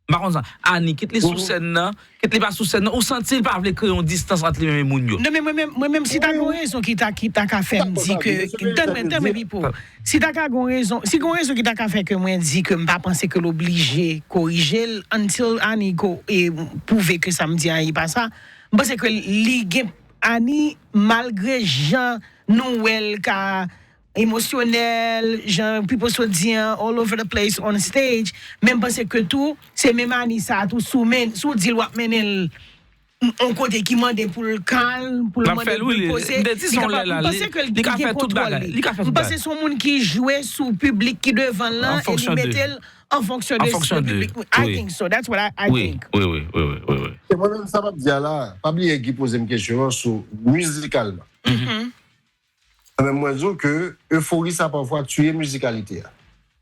M pa konn sa. Ani, kit li sou sèn nan, kit li pa sou sèn nan, ou santi l pa vle kreye yon distans ant li menm e moun yo. Non, men mwen menm, mwen menm, si ta gen yon rezon ki ta, ki ta ka fè m di ke, tann mwen, tann mwen, Pipo. Si ta ka gen yon rezon, si gen yon rezon ki ta ka fè ke mwen di ke m pa panse ke l oblije korije l, until Ani ko-, e, pwouve ke sa m di an, e pa sa, m panse ke li gen, Ani, malgre jan nou wè l ka emosyonèl, jan Pipo sot di an, all over the place on stage, men m panse ke tou, se menm Ani sa a tou, si w men-, si w di l w ap mennen l yon kote ki mande pou l kalm, pou l mande pou l poze, li kapab, m panse ke l gen kontwòl li. M panse se yon moun ki jwe sou piblik ki devan l lan e li mete l an fonksyon de piblik. I think so. That's what I, I think. Wi, wi, wi, wi, wi, wi. E mwen menm sa m ap di a la, pa bliye Guy poze m kesyon an sou mizikalman. Men mwen di w ke efori sa pafwa tiye mizikalite a.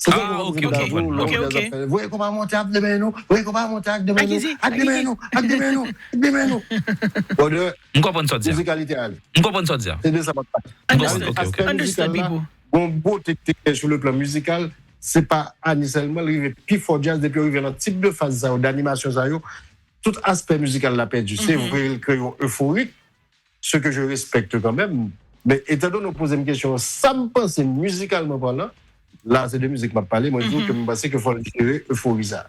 Se tankou lè m di w, lè w wè djaz ap fè, voye konpa monte ak de men nou, voye konpa monte ak de men nou, ak de men nou, ak de men nou, ak de men nou. Brother, m konprann sa w di a. Mizikalite a ale. M konprann sa w di a. Se de sa m ap pale. Aspè mizikal la, gon bote ki te genyen sou le plan mizikal, se pa Ani sèlman, l rive pi fò djaz, depi yo rive nan tip de faz sa yo, de animasyon sa yo, tout aspè mizikal la pèdi. Se vre, l kreye yon efori, ce que je respecte quand même. Men etandone w poze m kesyon an, sa m panse mizikalman palan, la se de mizik m ap pale, mwen di w ke m panse ke fò l jere efori sa.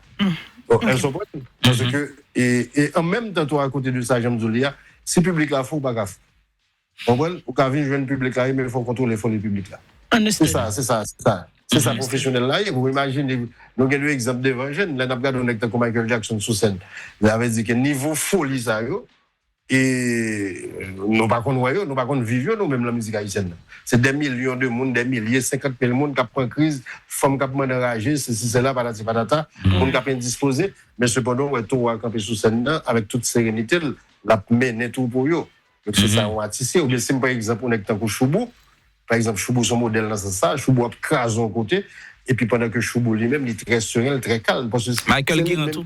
Bon, elles sont bonnes. Paske, e, e an menm tan tou, akote de sa, jan m di w li a, si piblik la fou, ou pa ka fou. Konprann? Ou ka vin jwenn piblik la, men fò w kontwole foli piblik la. Se sa, se sa, se sa. Se sa pwofesyonèl la ye. Ou imajine, nou gen de egzanp devan je n, lè n ap gade yon nèg tankou Michael Jackson sou sèn. Sa vle di ke nivo foli sa yo, e nou pa konn wè yo, nou pa konn viv yo, nou menm nan mizik ayisyèn nan. Se dè milyon de moun, dè milye, senkant mil moun k ap pran kriz, fanm k ap mande anraje, sesi, sela, patati patata, moun k ap endispoze, men sepandan, w wè towo a kanpe sou sèn nan avèk tout serenite l, l ap mennen twoupo yo. Donk, se sa yon atis ye. Oubyen si m pran egzanp yon nèg tankou Choubou, pa egzanp, Choubou se yon modèl nan sans sa, Choubou ap kraze yon kote, epi pandan ke Choubou li menm, li trè seren, li trè kalm, paske se li menm,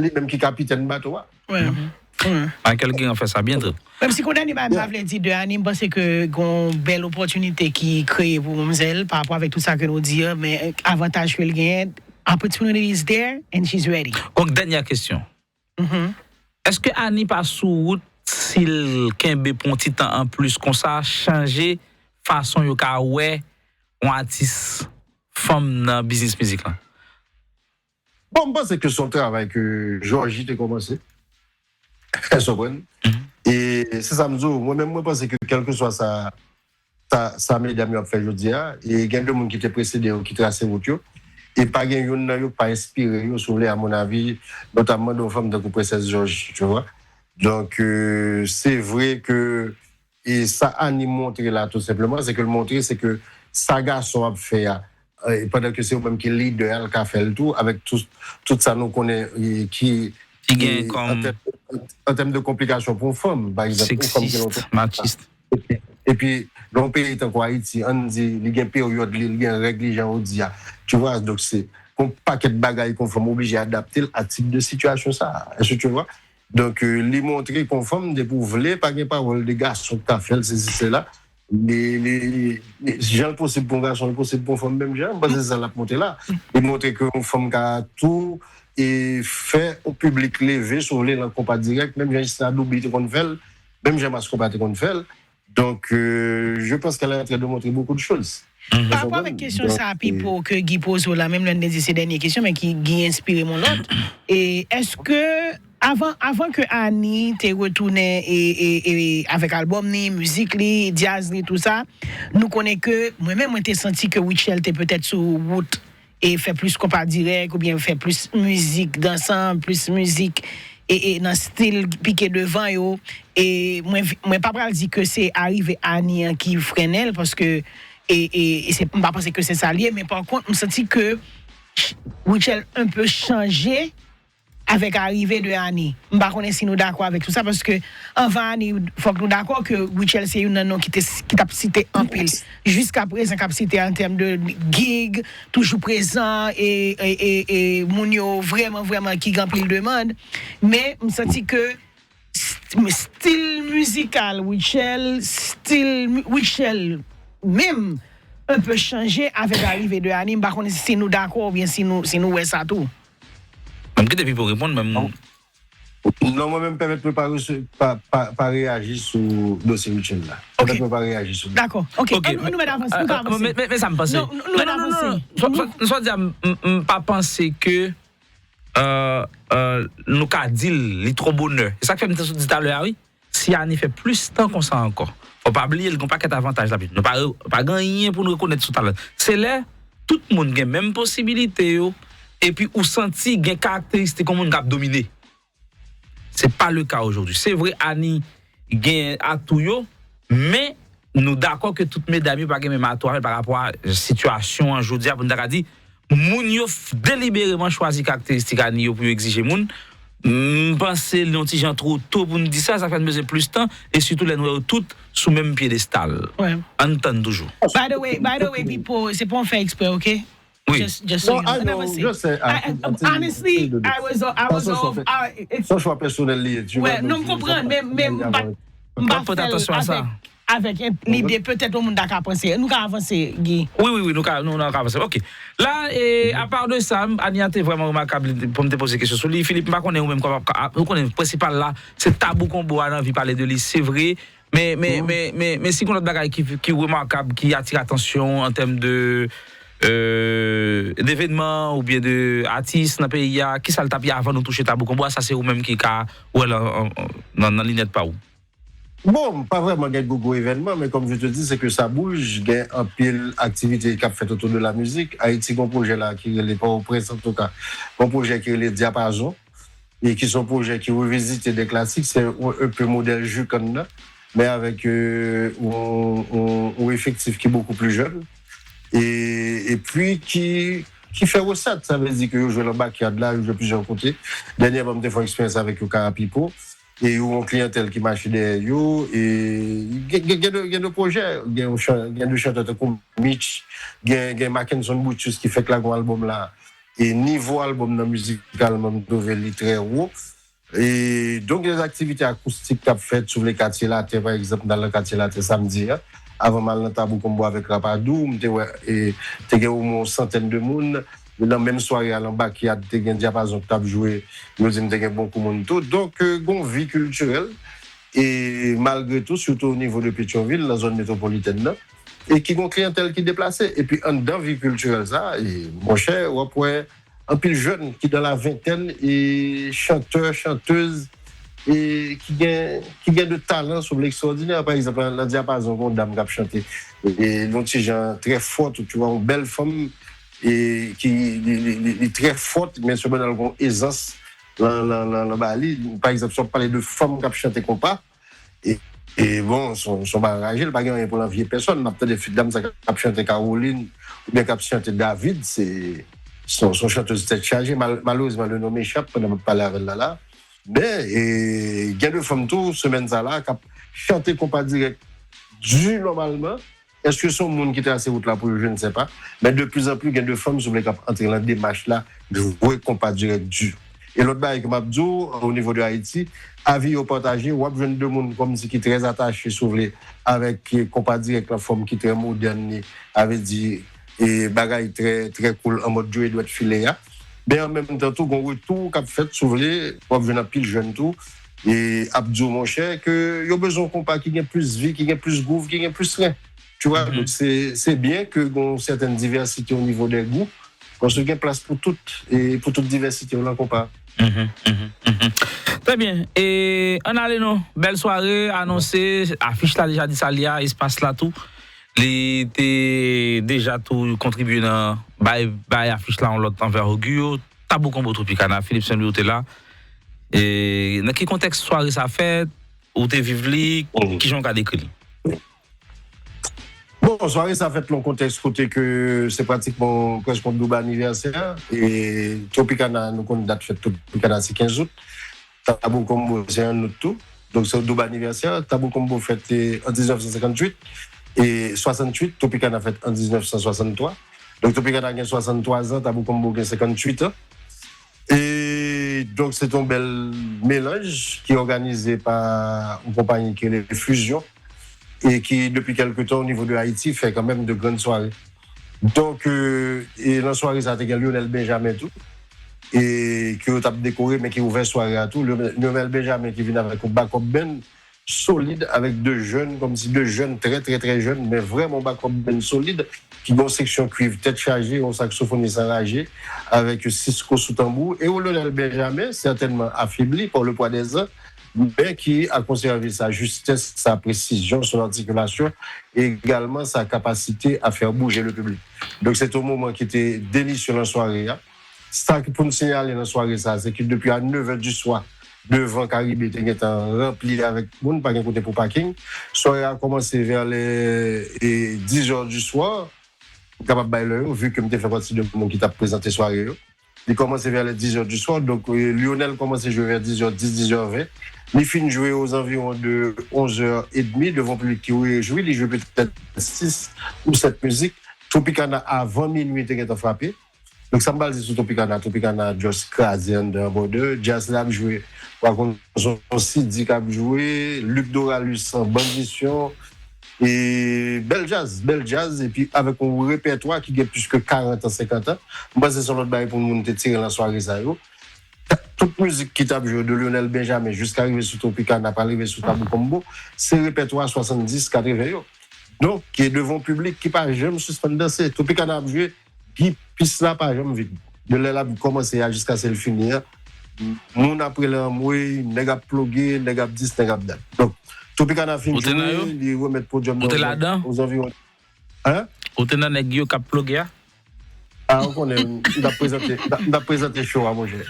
li menm ki kapitèn bato a. Wi. Wi. Michael Guérin fè sa byen trè. Menm si kondane ba m pa vle di de Annie, m panse ke gon bèl opòtinite ki kreye pou manmzèl pa rapò avèk tout sa ke nou di a, men avantaj ke l genyen, opportunity is there and she's ready. Donk, dènyè kesyon. Èske Annie pa sou wout si l kenbe pou yon ti tan anplis konsa, chanje fason yo ka wè yon atis fanm nan biznis mizik lan? Bon, m panse ke se yon travay ke Jòji te kòmanse. Èske w konprann? E se sa m di w, mwen menm, mwen panse ke kèlkeswa sa, sa, sa medam yo ap fè jodi a, e gen de moun ki te presede yo, ki trase wout yo, e pa gen youn nan yo k pa enspire yo, si w vle, amonnavi, notamman de yon fanm tankou Prensès Jòj, tu vois. Donk, euh, se vre ke, e sa Annie montre la, tou senpleman, se ke l montre, se ke sa gason ap fè a, e pandan ke se yo menm ki lidè a, l ka fè l tou, avèk tout, tout sa nou konnen, e ki, Ki gen kòm an tèm de konplikasyon pou yon fanm, pa egzanp, yon fanm ki seksist, machist. Epi, nan yon peyi tankou Ayiti, ann di, li gen peryòd li, li gen règ li, jan ou di a. Tu vois, donk se yon pakèt bagay ke yon fanm oblije adapte l a tip de sitiyasyon sa a. Èske tu vois? Donk, euh, li montre ke yon fanm, depi w vle, pa gen pawòl de gason ki ka fè l, sesi, sela. Li, li, li, jan l posib pou yon gason, li posib pou yon fanm menm jan. M panse se sa l ap montre la. Li montre ke yon fanm ka tou e fè yon piblik leve, si w vle, nan konpa dirèk, menm jan Isla Doubi te konn fè l, menm jan Mass Konpa te konn fè l. Donc, euh, je pense qu'elle est en train de montrer beaucoup de choses. Pa rapò avèk kesyon sa a, Pipo, ke Guy poze w la, menm lè n te di se dènye kesyon, men ki Guy enspire m yon lòt. E èske, avan, avan ke Annie te retounen e, e, e, avèk albòm ni, mizik li, djaz li, tou sa, nou konnen ke, mwen menm, mwen te santi ke Rutshelle te petèt sou wout e fè plis konpa dirèk oubyen fè plis mizik dansan, plis mizik e, e nan stil pike devan yo. E mwen, mwen pa pral di ke se arive Annie an ki frennen l, paske e, e, e se, m pa panse ke se sa l ye, men pa kont, m santi ke Rutshelle un peu chanje avèk arive de Annie. M pa konnen si nou dakò avèk tout sa, paske anvan Annie, fòk nou dakò ke Rutshelle se youn nan non ki te, ki t ap site anpil. Jiska prezan k ap site an tèm de gig, toujou prezan, e, e, e, e moun yo vrèman, vrèman ki gen anpil demann. Men, m santi ke st-, stil mizikal Rutshelle, stil mi-, Rutshelle menm, un peu chanje avèk arive de Annie. M pa konnen si nou dakò oubyen si nou, si nou wè sa tou. Mwen kite Pipo reponn, men m... Non, mwen menm, pèmèt mwen pa, rese-, pa, pa, pa reyaji sou dosye Rutshelle la. Pèmèt mwen pa reyaji sou li. Dakò. Ok. Ann, nou mèt avanse. Nou ka avanse. Men, men sa m panse. Non, nou mèt avanse. Swa, swa, swa di a, m, m, m pa panse ke euh, euh, nou ka di l, li twò bonè. E sa k fè m te sot di talè a, wi. Si Annie fè plis tan konsa ankò, fò pa bliye, l gen yon pakèt avantaj la. Nou pa, pa gen anyen pou nou rekonèt sou talè. Se lè tout moun gen menm posibilite yo, epi ou santi gen karakteristik yon moun k ap domine. Se pa le ka ojodi. Se vre, Annie gen atou yo, men nou dakò ke tout medam yo pa gen menm atou a pa rapò a sitiyasyon an jodi a pou n ta ka di moun yo f-, delibereman chwazi karakteristik Annie yo pou yo egzije moun. M panse li yon ti jan twò to pou n di sa, sa fè n bezwen plis tan, e sitou lè n wè yo tout sou menm pyedestal. Ann tann toujou. By the way, by the way, Pipo, se pa yon fè eksprè, ok? Wi. Just, just so you know. Ann avanse. Je sais. I, I, honestly, I was, I was off. I, it's, Son chwa pèsonèl li ye, tu vois. Ouais, non, m konprann, men, men m pa, m pa fè l avèk, avèk lide petèt yon moun ta ka panse. Nou ka avanse, Guy. Wi, wi, wi, nou ka, nou, nou ka avanse. Ok. La, e, apa de sa, Annie an te vrèman remakab pou m te poze kesyon sou li. Filip, m pa konnen ou menm kòman, ou konnen prensipal la, se Tabou Konbo a nan vi pale de li, se vre. Men, men, men, men, men si gen lòt bagay ki, ki remakab, ki atire atansyon an tèm de, euh, devenman oubyen de atis nan peyi a, kisa l t ap ye avan nou touche Tabou Konbo a, sa se ou menm ki ka wè l an, an, nan, nan linèt pa ou. Bon, pa vrèman gen gwo gwo evènman, men comme je te dis, c'est que ça bouge, gen anpil aktivite k ap fèt autour de la musique. Ayiti gen yon pwojè la ki rele Pòtoprens, antouka, gen yon pwojè ki rele Diapason, e ki se yon pwojè ki revizite de klasik, se yon, un peu modèl Jukan nan, men avèk, euh, yon, yon, yon efektif ki bokou pli jèn, e, epi ki, ki fè resèt, sa vle di ke yo jwe nan backyard la, yo jwe plizyè kote. Dènyèman, m te fè yon eksperyans avèk yo Karapipo, e yo gen yon kliyantèl ki mache dèyè yo, e gen, gen, gen de, gen de pwojè, gen yon chan-, gen de chantè tankou Mitch, gen, gen Mackenson Brutus ki fèk lage yon albòm la, e nivo albòm nan mizikalman m twouve li trè wo. E donk gen aktivite akoustik k ap fèt sou vle Katye Latè, pa egzanp, m t al nan Katye Latè samdi a, avan m al nan Tabou Combo avèk Rapadou, m te wè, e, te gen omwen yon santèn de moun. Nan menm sware a, nan Backyard, te gen Dyapazon k t ap jwe, yo di m te gen bonkou moun tou. Donk, e, gen yon vi kiltirèl, e malgre tou, sitou o nivo de Petyonvil, nan zòn metwopolitèn nan, e ki gen yon kliyantèl ki deplase. Epi anndan vi kiltirèl sa a, e, monchè, w ap wè anpil jèn ki dan la ventèn, e chantè, chantèz, e ki gen, ki gen de talan, si w vle, ekstwòdinè. Pa egzanp, nan, nan Dyapazon, gen yon dam k ap chante, e yon ti jan trè fòt, tu vois, yon bèl fanm, e ki, li, li, li, li trè fòt, men sepandan, l gen yon ezans nan, nan, nan, nan ba li. Pa egzanp, si w ap pale de fanm k ap chante konpa, e, e bon, se yon, se yon bagay raje, l pa gen anyen pou l anvye pèsòn. M ap tande fi dam sa k ap chante Caroline, oubyen k ap chante David, se, se yon, se yon chantèz tèt chaje. Mal-, malerezman, le non m echap pandan m ap pale avè l la la. Men, e, gen de fanm tou, semèn sa la, k ap chante konpa dirèk di nòmalman. Èske se yon moun ki trase wout la pou yo, je ne sais pas. Men de plus en plus, gen de fanm, si w vle, k ap antre nan demach la, jwe konpa dirèk di. E lòt bagay ke m ap di w, o nivo de Ayiti, avi yo pataje, w ap jwenn de moun kòmsi ki trè atache, si w vle, avèk, e, konpa dirèk la, fòm ki trè modèn li, sa vle di, e, bagay trè, trè cool, an mòd Joe Edward Fillet a. Men an menm tan tou, gen yon retou k ap fèt, si w vle, w ap jwenn anpil jèn tou, e ap di w, monchè, ke yo bezwen yon konpa ki gen plis vi, ki gen plis gwouv, ki gen plis ren. Tu vois, donk se, se byen ke gen yon sètèn divèsite o nivo dè gwoup, paske gen plas pou tout, e pou tout divèsite yo nan konpa. Mhm, mhm, mhm. Trè byen. E ann ale non. Bèl sware anonse, afich la deja di sa l ye a, espas la tou. Li te deja tou kontribye nan bay, bay afich la yon lòt anvègir. Tabou Combo Tropicana, Philippe Saint-Louis ou te la. E nan ki kontèks sware sa fèt, ou te viv li, kijan w ka dekri li? Bon, sware sa fèt nan yon kontèks kote ke se pratikman prèske yon doub anivèsè. E Tropicana, nou konn dat fèt Tropicana se kenz out. Tabou Combo se an out tou. Donk se yon doub anivèsè. Tabou Combo fèt, e, an diznèf san senkantuit e swasanntuit. Tropicana fèt an diznèf san swasanntwa. Donk Tropicana gen swasanntwa zan, Tabou Combo gen senkantuit an. E donk se te yon bèl melanj ki òganize pa yon konpayi ki rele Fusion e ki depi kèlke tan o nivo de Ayiti fè kanmenm de grann sware. Donk, e, e nan sware sa te gen Lionel Benjamin tou, e ke yo t ap dekore, men ki ouvè sware a tou. Lionel, Lionel Benjamin ki vin avèk yon backup band solid, avèk de jèn, kòmsi de jèn trè, trè, trè jèn, men vrèman yon backup band solid, ki gen yon seksyon kwiv tèt chaje, yon saksofonis anraje, avèk Cisco sou tanbou, e yon Lionel Benjamin, sètènman afebli par le poids des ans, men ki a konsève sa jistès, sa presizyon, son articulation, e egalman sa kapasite à faire bouger le public. Donk, se te yon moman ki te delisye nan sware a. Sa ki pou n siyale nan sware sa, se ke depi a nevè di swa, devan Karibe te gentan ranpli avèk moun, pa gen kote pou paking. Sware a kòmanse vè lè, e, dizè di swa. M kapab bay lè yo, vi ke m te fè pati de moun ki t ap prezante sware yo. Li kòmanse vè lè dizè di swa, donk, e, Lionel kòmanse jwe vè dizè dis, dizè ven. Li fin jwe ozanviwon de onzè edmi devan yon piblik ki rejwi, li jwe petèt sis ou sèt mizik. Tropicana avan minui te gentan frape. Donk sa m pral di sou Tropicana, Tropicana just kraze anndan an brother. Djaz la ap jwe, w a konn se yon Sidik ap jwe, Luc Doralus an bann misyon. E bèl djaz, bèl djaz, epi avèk yon repètwa ki gen plis ke karant an, senkant an. M panse se yon lòt bagay pou moun te tire nan sware sa yo. Tout mizik ki t ap jwe de Lionel Benjamin jiska rive sou Tropicana, pral rive sou Tabou Combo, se repètwa swasanndis, katreven yo. Donk, e devan yon piblik ki pa janm sispann danse. Tropicana ap jwe, pi pis la pa janm vid. De lè l ap kòmanse a jiskaske l fini an, moun ap rele anmwey, nèg ap ploge, nèg ap dis, nèg ap dat. Donk, Tropicana fin jwe, li remèt podyòm nan ozanviwon. Hein? Ou te nan nèg yo k ap ploge a? A, ou konnen, m t ap prezante, m t ap prezante show a, monchè.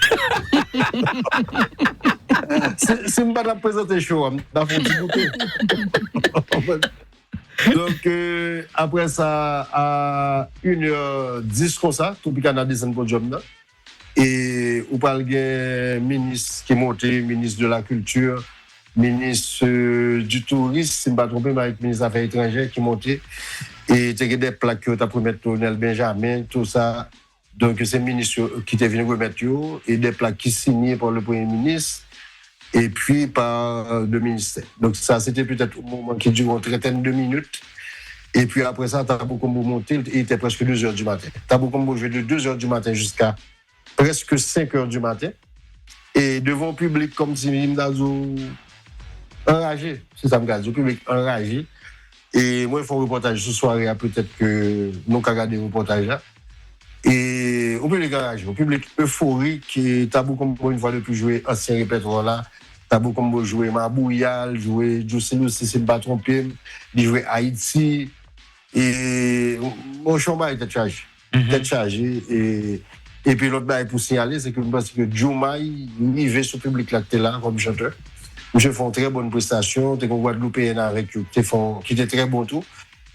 Si, si m pa t ap prezante show a, m ta fè yon ti goute. Donk, euh, apre sa, a inè dis konsa, Tropicana desann podyòm nan. E ou pral gen minis ki monte, minis de la kilti, minis, euh, di touris, si m pa twonpe m, avèk minis afè etranjè ki monte. E te gen de plak ke yo t ap remèt Lionel Benjamin, tou sa. Donk, se minis yo ki te vin remèt yo, e de plak ki sinye pa le premye minis, epi pa de ministè. Donk, sa, se te petèt yon moman ki dire yon trantèn de minit. Epi apre sa, Tabou Combo monte, il était presque deux heures du matin. Tabou Combo jwe de deux heures du matin jiska prèske senk è di maten. E devan yon piblik kòmsi m ta di w anraje, se sa m ka di, yon piblik anraje. E mwen fè yon repòtaj sou sware a, petèt ke nou ka gade repòtaj la. E yon piblik anraje, yon piblik eforik, e Tabou Combo, yon fwa de plis, jwe ansyen repètwa la. Tabou Combo jwe Mabouya, l jwe Juicy Lucy, si m pa twonpe m, li jwe Ayiti. E, monchè, yon bagay tèt chaje. Tèt chaje. E, epi lòt bagay pou siyale, se ke m panse ke Djumay rive sou piblik la ki te la kòm chantè. Misye fè yon trè bòn prestasyon, te gen yon gwadloupeyèn avèk yo ki te fè yon, ki te trè bon tou.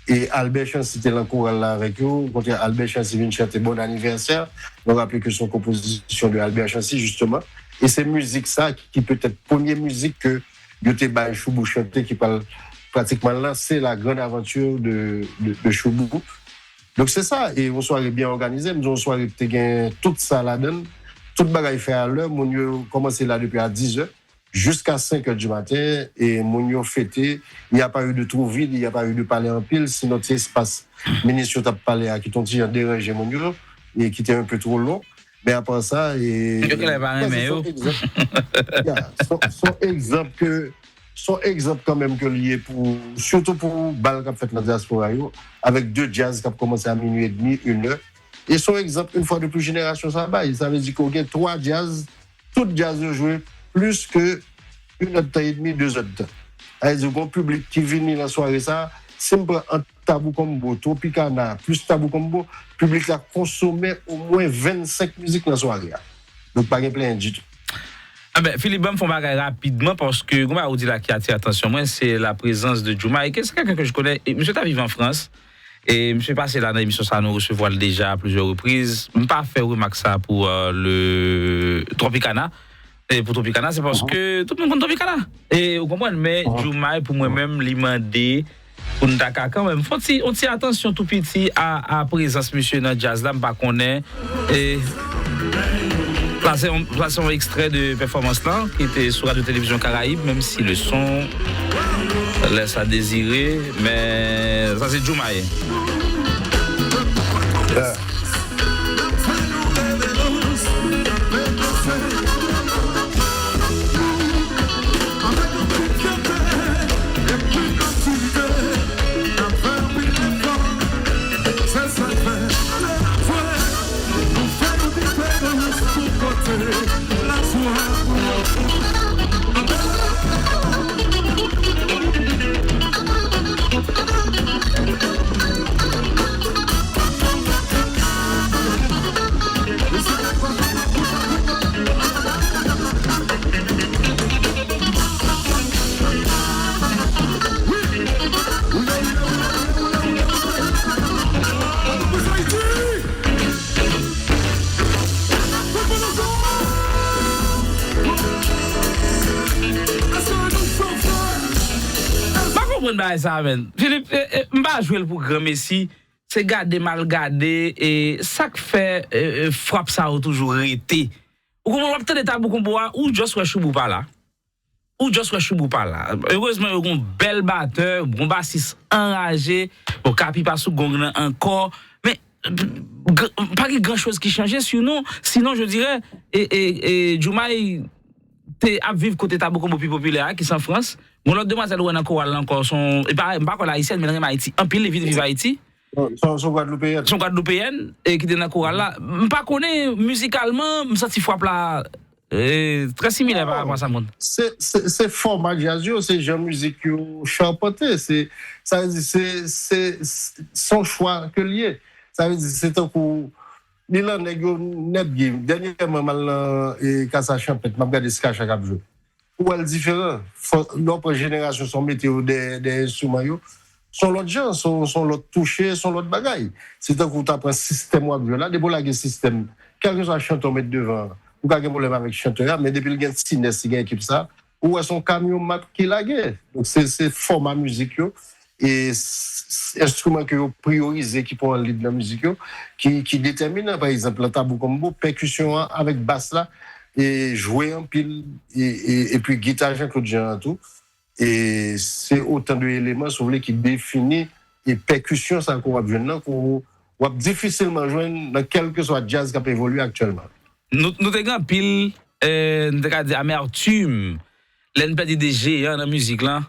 E Albert Chancy te lan koral la avèk yo. Kontrè, Albert Chancy vin chante Bon Anivèsè. Nou raple ke se yon konpozisyon de Albert Chancy, jisteman. E se mizik sa ki petèt premye mizik ke yo te bay Shoubou chante, ki pral pratikman lanse la grande aventure de, de, de Shoubou. Donk se sa, e yon sware byen òganize, m di yon sware ki te gen tout sa ladan l, tout bagay fè a lè, moun yo kòmanse la depi a diz è, jiska senk è di maten, e moun yo fete, il y a pas eu de trou vide, il y a pas eu de pale anpil, sinon ti espas minis yo t ap pale a ki te yon ti jan deranje moun yo, e ki te un peu trop long. Men apa sa, e, yo genlè pa renmen yo. Se yon egzanp, yeah, se, se yon egzanp ke, se yon egzanp kanmenm ke l ye pou, sitou pou bal k ap fèt nan dyaspora yo, avèk de djaz k ap kòmanse a minui edmi, inè. E se yon egzanp, yon fwa de plis, jenerasyon sa bay. Sa vle di ke w gen twa djaz, tout djaz yo jwe plis ke inèdtan edmi, dezèdtan. Sa vle di, gen yon piblik ki vini nan sware sa, si m pran ant Tabou Combo, Tropicana, plis Tabou Combo, piblik la konsome omwen vennsenk mizik nan sware a. Donk, pa gen plenyen ditou. Enben, Philippe, ban m fè yon bagay rapidman, paske gen yon bagay ou di la ki atire atansyon mwen, se la prezans de Djumay, ke se kèlken ke je connais, e misye ta viv an Frans, e misye pase la nan emisyon sa, nou resevwa l deja a plizyè repriz. M pa fè remak sa pou, euh, le Tropicana, e pou Tropicana, se paske tout moun konn Tropicana. E ou konprann, men Djumay, pou mwen menm, li mande pou n ta ka kanmenm fè yon ti, yon ti atansyon tou piti a, a prezans misye nan djaz la, m pa konnen. E sa se yon, sa se yon ekstrè de pèfòmans lan ki te sou Radyo Televizyon Karayib, menm si le son laisse à désirer, men sa se Djumay. M pa konprann bagay sa, menn. Philippe, eh, eh, m pa jwe l pou granmesi. Se gade m al gade, e sa k fè, eh, eh, frap sa yo toujou rete. Ou konprann, w ap tande Tabou Combo a, ou just wè Shoubou pa la. Ou just wè Shoubou pa la. Erezman, yo gon bèl batè, gon basis anraje. Bon, Kapi pa sou gong nan ankò. Men, g-, pa gen gran choz ki chanje, sinon, sinon, je dirais, e, e, e, Djumay te ap viv kote Tabou Combo pi popilè a, ki se an Frans. Gon lòt demwazèl ou wè nan koral la ankò, se yon, e pa, m pa kwè l ayisyèn, men l renmen Ayiti anpil, li vin viv Ayiti. Se yon, se yon gwadloupeyèn. Se yon gwadloupeyèn, e ki te nan koral la. M pa konnen, mizikalman, m santi frap la, e, trè similè pa rapò a sa m konn. Se, se, se fòma djaz yo, se jan mizik yo chapante. Se, sa vle di, se, se, se, se yon chwa ke l ye. Sa vle di, se tankou, li lan nèg yo nèt gay. Dènyèman, m al nan, e, Kasa Chanpèt, m ap gade Skacha k ap jwe. Ou wè l diferan. Fò, lè w pran jenerasyon sa w mete yo dèyè, dèyè enstriman yo, se yon lòt jan, se yon, se yon lòt touche, se yon lòt bagay. Se tankou w ta pran sistèm w ap jwe la, depi w lage sistèm, kèlkeswa chantè w met devan an, ou ka gen pwoblèm avèk chantè a, men depi l gen T-Nest, li gen ekip sa, ou wè se yon kamyon mat ki lage. Donk, se, se fòma mizik yo, e s- s- enstriman ke yo priyorize ki pran lid nan mizik yo, ki, ki detèminan. Pa egzanp, nan Tabou Combo, pèkisyon an avèk bas la, e jwe anpil, e, e, epi gita Jean Claude Jean an tou. E se otan de eleman, si w vle, ki defini e pèkisyon sa ke w ap jwenn nan, ke w ap difisilman jwenn nan kèlkeswa djaz k ap evolye aktyèlman. Nou, nou te gen anpil, eh, nou te ka di, amertim lè n pèdi de jeyan nan mizik lan.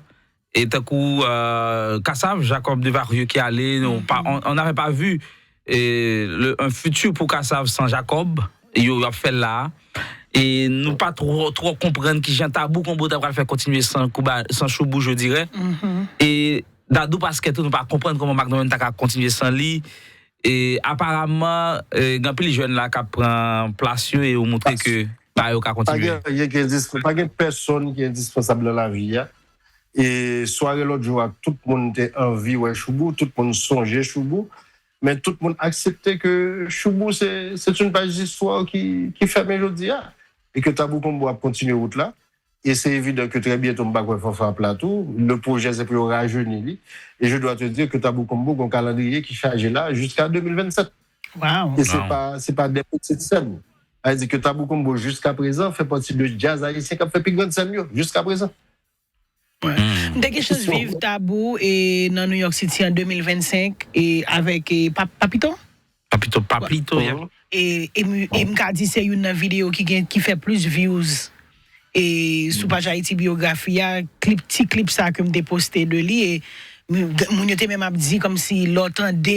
E tankou, eh, Kassav, Jacob Desvarieux ki ale, nou pa, on, on n'avait pas vu, eh, le, un futur pour Kassav sans Jacob. Yo, y ap fè l la. E nou pa twò, twò konprann kijan Tabou Combo ta pral fè kontinye san Kouba, san Shoubou, je dirais. E Dadou Pasquet tou, nou pa konprann kòman Mac Norman ta ka kontinye san li. E aparamman, eh, gen anpil jèn la k ap pran plas yo e yo montre ke ba yo ka Pa kontinye. gen, gen, gen dispo- pa gen pèsonn ki endispansab nan lavi a. E sware lòt jou a, tout moun te anvi wè Shoubou, tout moun sonje Shoubou, men tout moun aksepte ke Shoubou se, se yon paj istwa ki, ki fèmen jodi a. E ke Tabou Combo ap kontinye wout la. E se evidan ke trè byento m pa kwè Fanfa ap la tou. Le pwojè se pou yo rajeni li. E je dois te dire ke Tabou Combo gon kalandriye ki chaje la jiska de mil vennsèt. Wow. E se pa, se pa de pitit sèn. Sa vle di ke Tabou Combo jiska prezan fè pati de djaz ayisyen k ap fè pi grann sèn yo jiska prezan. M te gen chans viv Tabou e nan New York City an de mil vennsenk e avèk e, Pap- Papito. Papito, Papito, yeah. E, e, m- e m ka di se youn nan videyo ki gen ki fè plis views e sou paj Ayiti Biyografi a, klip, ti klip sa ke m te poste de li e m- moun yo te menm ap di kòmsi lè w tande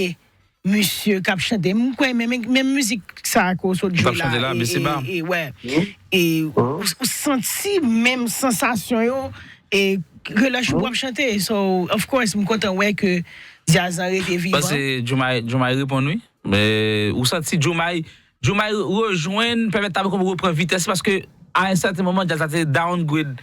misye k ap chante, m kwè menm menm mizik sa ke w sot jwe la, e, e, e, wè. E ou, ou santi menm sansasyon yo e ke lè Shoubou ap chante. So, of course, m kontan wè ke djaz lan rete vivan. Paske Djoumay, Djoumay reponn wi. Men ou santi Djoumay, Djoumay rejwenn, pèmèt Tabou Combo reprann vitès paske a un certain moment djaz la te downgrade.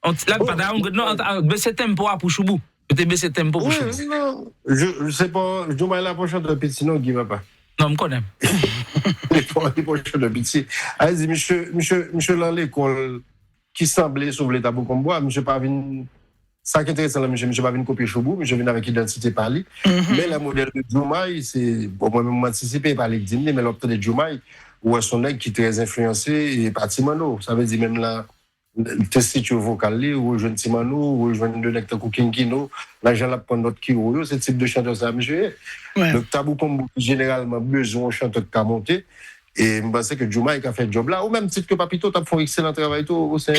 Lè pa downgrade non, bese tempo a pou Shoubou. Yo te bese tempo pou Shoubou. Je, je sais pas, Djoumay la pa chantè piti non, Guy papa. Non, m konnen. Li pa chantè piti. A di misye, misye, misye lan lekòl ki sanble, si w vle, Tabou Combo a, misye pa vin Sa ki enteresan la, misye, misye pa vin kopye Shoubou, misye vin avèk idantite pa li. Men lè modèl de Djoumay, se, bon, mwen menm m antisipe, e pa li k di m li, men lè w ap tande Djoumay, ou wè se yon nèg ki trè enfliyanse e pa Ti Manno. Sa vle di menm nan tesitur vokal li, ou rejwenn Ti Manno, ou rejwenn de nèg tankou King Kino, nan jan l ap pran nòt ki wo yo, se tip de chantè sa misye ye. Donk Tabou Combo ki jeneralman bezwen yon chantè k ka monte, e m panse ke Djoumay ka fè djòb la. Ou menm tit ke Papito t ap fè yon ekselan travay tou o sen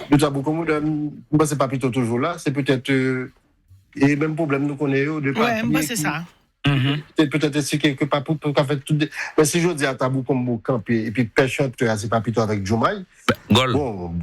de Tabou Combo. M panse Papito toujou la. Se petèt e menm pwoblèm nou konnen yo de papye ki petèt esplike ke Papito ka fè tout de. Men si jodi a Tabou Combo kanpe epi pè chantè a se Papito avèk Djoumay, bon,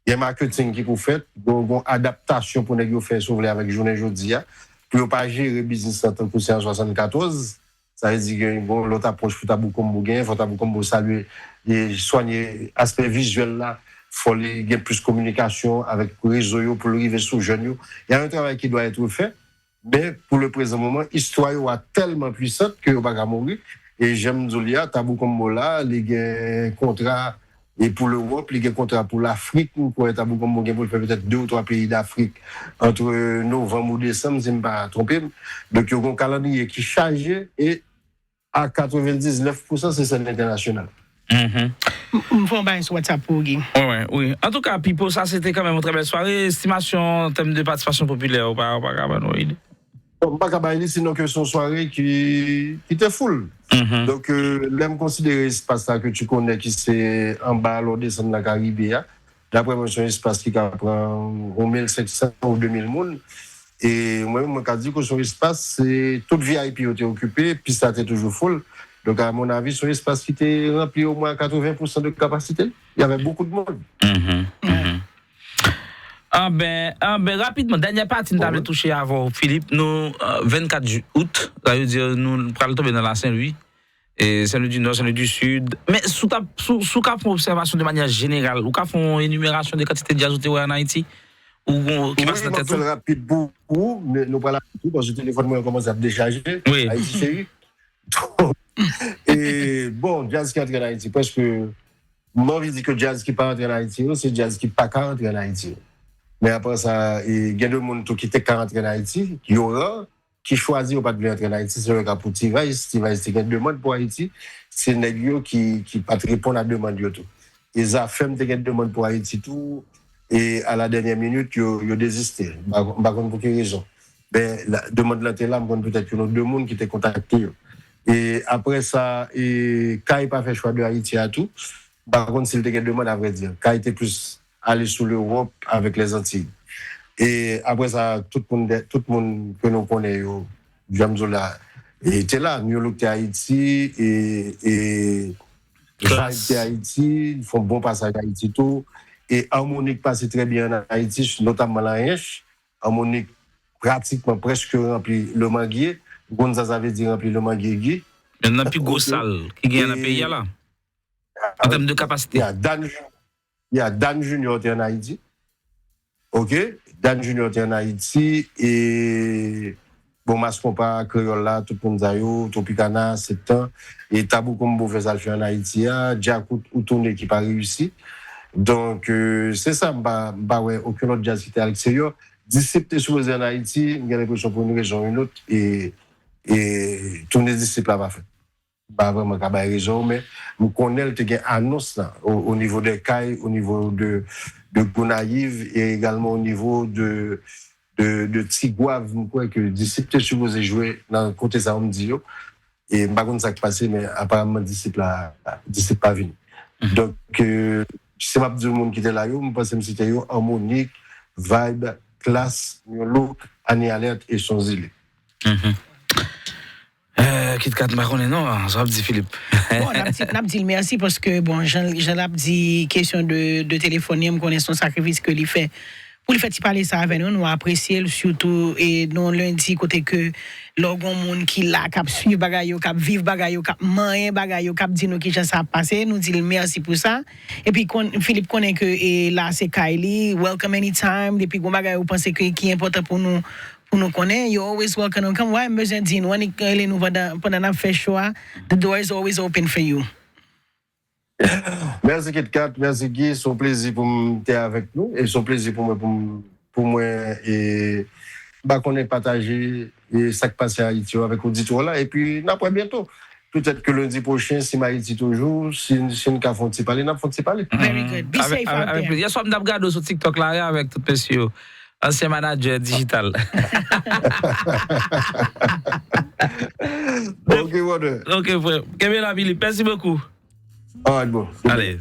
gen marketing ki pou fèt, gon, gon adaptasyon pou nèg yo fè, si w vle, avèk jounen jodi a, pou yo pa jere biznis lan tankou se an swasannkatòz. Sa vle di gen yon lòt apwòch pou Tabou Combo genyen. Fò Tabou Combo salye e swanye aspè vizyèl la. Fò li gen plis kominikasyon avèk rezo yo pou l rive sou jèn yo. Il y a un travail qui doit être fait. Men pou le prezan moman, istwa yo a tèlman pwisant ke yo pa ka mouri. E jan m di w li a, Tabou Combo la, li gen kontra e pou Lewòp, li gen kontra pou Lafrik. M kwè Tabou Combo gen pou l fè petèt de ou twa peyi Dafrik antre novanm ou desanm, si m pa twonpe m. Donk, yo gen yon kalandriye ki chaje e a katrevendiznèf pousan se sèn entènasyonal. M fè yon bagay sou WhatsApp pou ou, Guy. Wi, wi, wi. Antouka, Pipo, sa se te kanmenm yon trè bèl sware. Estimasyon an tèm de patisipasyon popilè, ou pa, ou pa ka ban nou ide? Bon, m pa ka bay li, sinon ke se yon sware ki, ki te full. Donk, euh, lè m konsidere espas sa ke tu connais ki se anba lè w desann nan Karibe a, daprè mwen, se yon espas ki ka pran yon mil senk san ou de mil moun. E mwen menm, mwen ka di ke se yon espas, se tout V I P yo te okipe, pis la te toujou full. Donk, à mon avis, se yon espas ki te ranpli omwen a katreven pousan de kapasite l. Il y avait beaucoup de monde. Anben, anben, rapidman, dènyè pati m ta vle touche avè w, Philippe, nou, euh, vennkat out, sa vle di nou pral tonbe nan la Saint-Louis, e Saint-Louis du Nord, Saint-Louis du Sud. Men si w ta, si w, si w ka fè yon obsèvasyon de manyè jeneral, ou ka fè yon enimerasyon de kantite djaz ou te wè an Ayiti, ou, ou ki pase nan tèt ou? Wi, m ap fè l rapid pou ou, men nou pral rapid tou, paske telefòn mwen kòmanse ap dechaje. Wi. Ayiti cheri. E, bon, djaz ki antre an Ayiti, prèske, m anvi di ke djaz ki pa antre an Ayiti yo, se djaz ki pa ka antre an Ayiti yo. Men apre sa, e, gen de moun tou ki te ka antre an Ayiti, yo ran, ki chwazi yo pa t vle antre an Ayiti, se le ka pou T-Vice. T-Vice te gen demann pou Ayiti, se nèg yo ki, ki pa t reponn a demann yo tou. E Zafèm te gen demann pou Ayiti tou, e a la dènyè minit, yo, yo deziste. M pa, m pa konn pou ki rezon. Men, la, demann lan te la, m konn petèt youn ou de moun ki te kontakte yo. E apre sa, e, Kay pa fè chwa de Ayiti a tou. M pa konn si l te gen demann, avrèdi. Kay te plis ale sou Lewòp avèk Lèzantiy. E apre sa, tout moun, tout moun ke nou konnen yo, jan m di w la, e, te la. New Look te Ayiti, e, e Vibe te Ayiti, li fè yon bon pasaj Ayiti tou. E Harmonik pase trè byen an Ayiti, notamman Layench. Harmonik pratikman prèske ranpli Lemangye. Gonzaza vle di ranpli Lemangye Guy. Youn nan pi gwo sal ki genyen nan peyi a la, an tèm de kapasite. Ya, Dan, ya, Dan Junior te an Ayiti. Ok? Dan Junior te an Ayiti, e, bon, Mas Konpa, Kreyòl la, tout moun sa yo, Tropicana, Septan, e Tabou Combo fè sa l fè an Ayiti a, Djakout ou tounen ki pa reyisi. Donk, e, se sa, m pa, m pa wè okenn lòt djaz ki te al eksteryè. Disip te sipoze an Ayiti, m gen lenpresyon pou yon rezon ou yon lòt, e, e tounen Disip la pa fèt. M pa vrèman ka bay rezon, men m konnen l te gen anons la, o, o nivo de Kay, o nivo de, de Gonayiv, e egalman o nivo de, de, de Tigwav, m kwè ke Disip te sipoze jwe nan kote sa yo m di yo. E m pa konn sa k pase, men aparamman Disip la, Disip pa vini. Donk, e, si m ap di moun ki te la yo, m panse m site yo, Harmonik, Vibe, Klass, New Look, Annie Alerte e Son Zile. Euh, KitKat, m pa konnen non, sa w ap di, Philippe. Bon, n ap di, n ap di l mèsi paske, bon, jan, jan l ap di kesyon de, de telefòn li, m konnen se yon sakrifis ke li fè pou li fè ti pale sa avè nou. Nou apresye l, sitou e nou lendi kote ke lè w gen yon moun ki la, k ap swiv bagay yo, k ap viv bagay yo, k ap manyen bagay yo, k ap di nou kijan sa ap pase, nou di l mèsi pou sa. Epi kon, Philippe konnen ke e la se kay li, welcome anytime, depi gon bagay ou panse ke ki enpòtan pou nou, pou nou konnen, you always welcome. Come, why m bezwen di nou, annik rele nou pandan, pandan n ap fè show a, the door is always open for you. Mèsi KitKat, mèsi Guy, se yon plezi pou m te avèk nou e se yon plezi pou mwen pou m, pou mwen e m pa konnen pataje e sa k pase Ayiti yo avèk oditè w la epi n ap wè byento. Petèt ke lendi pwochen, si m Ayiti toujou, si, si n ka fè yon ti pale, n ap fè yon ti pale. Very good. Be safe out there. Yèswa m t ap gade w sou TikTok la wi avèk tout mesye yo. Ansyen manadjè dijital. Ok, brother. Ok, frè. Kenbe la, Philippe. Mèsi bokou. Alright, bro. Ale.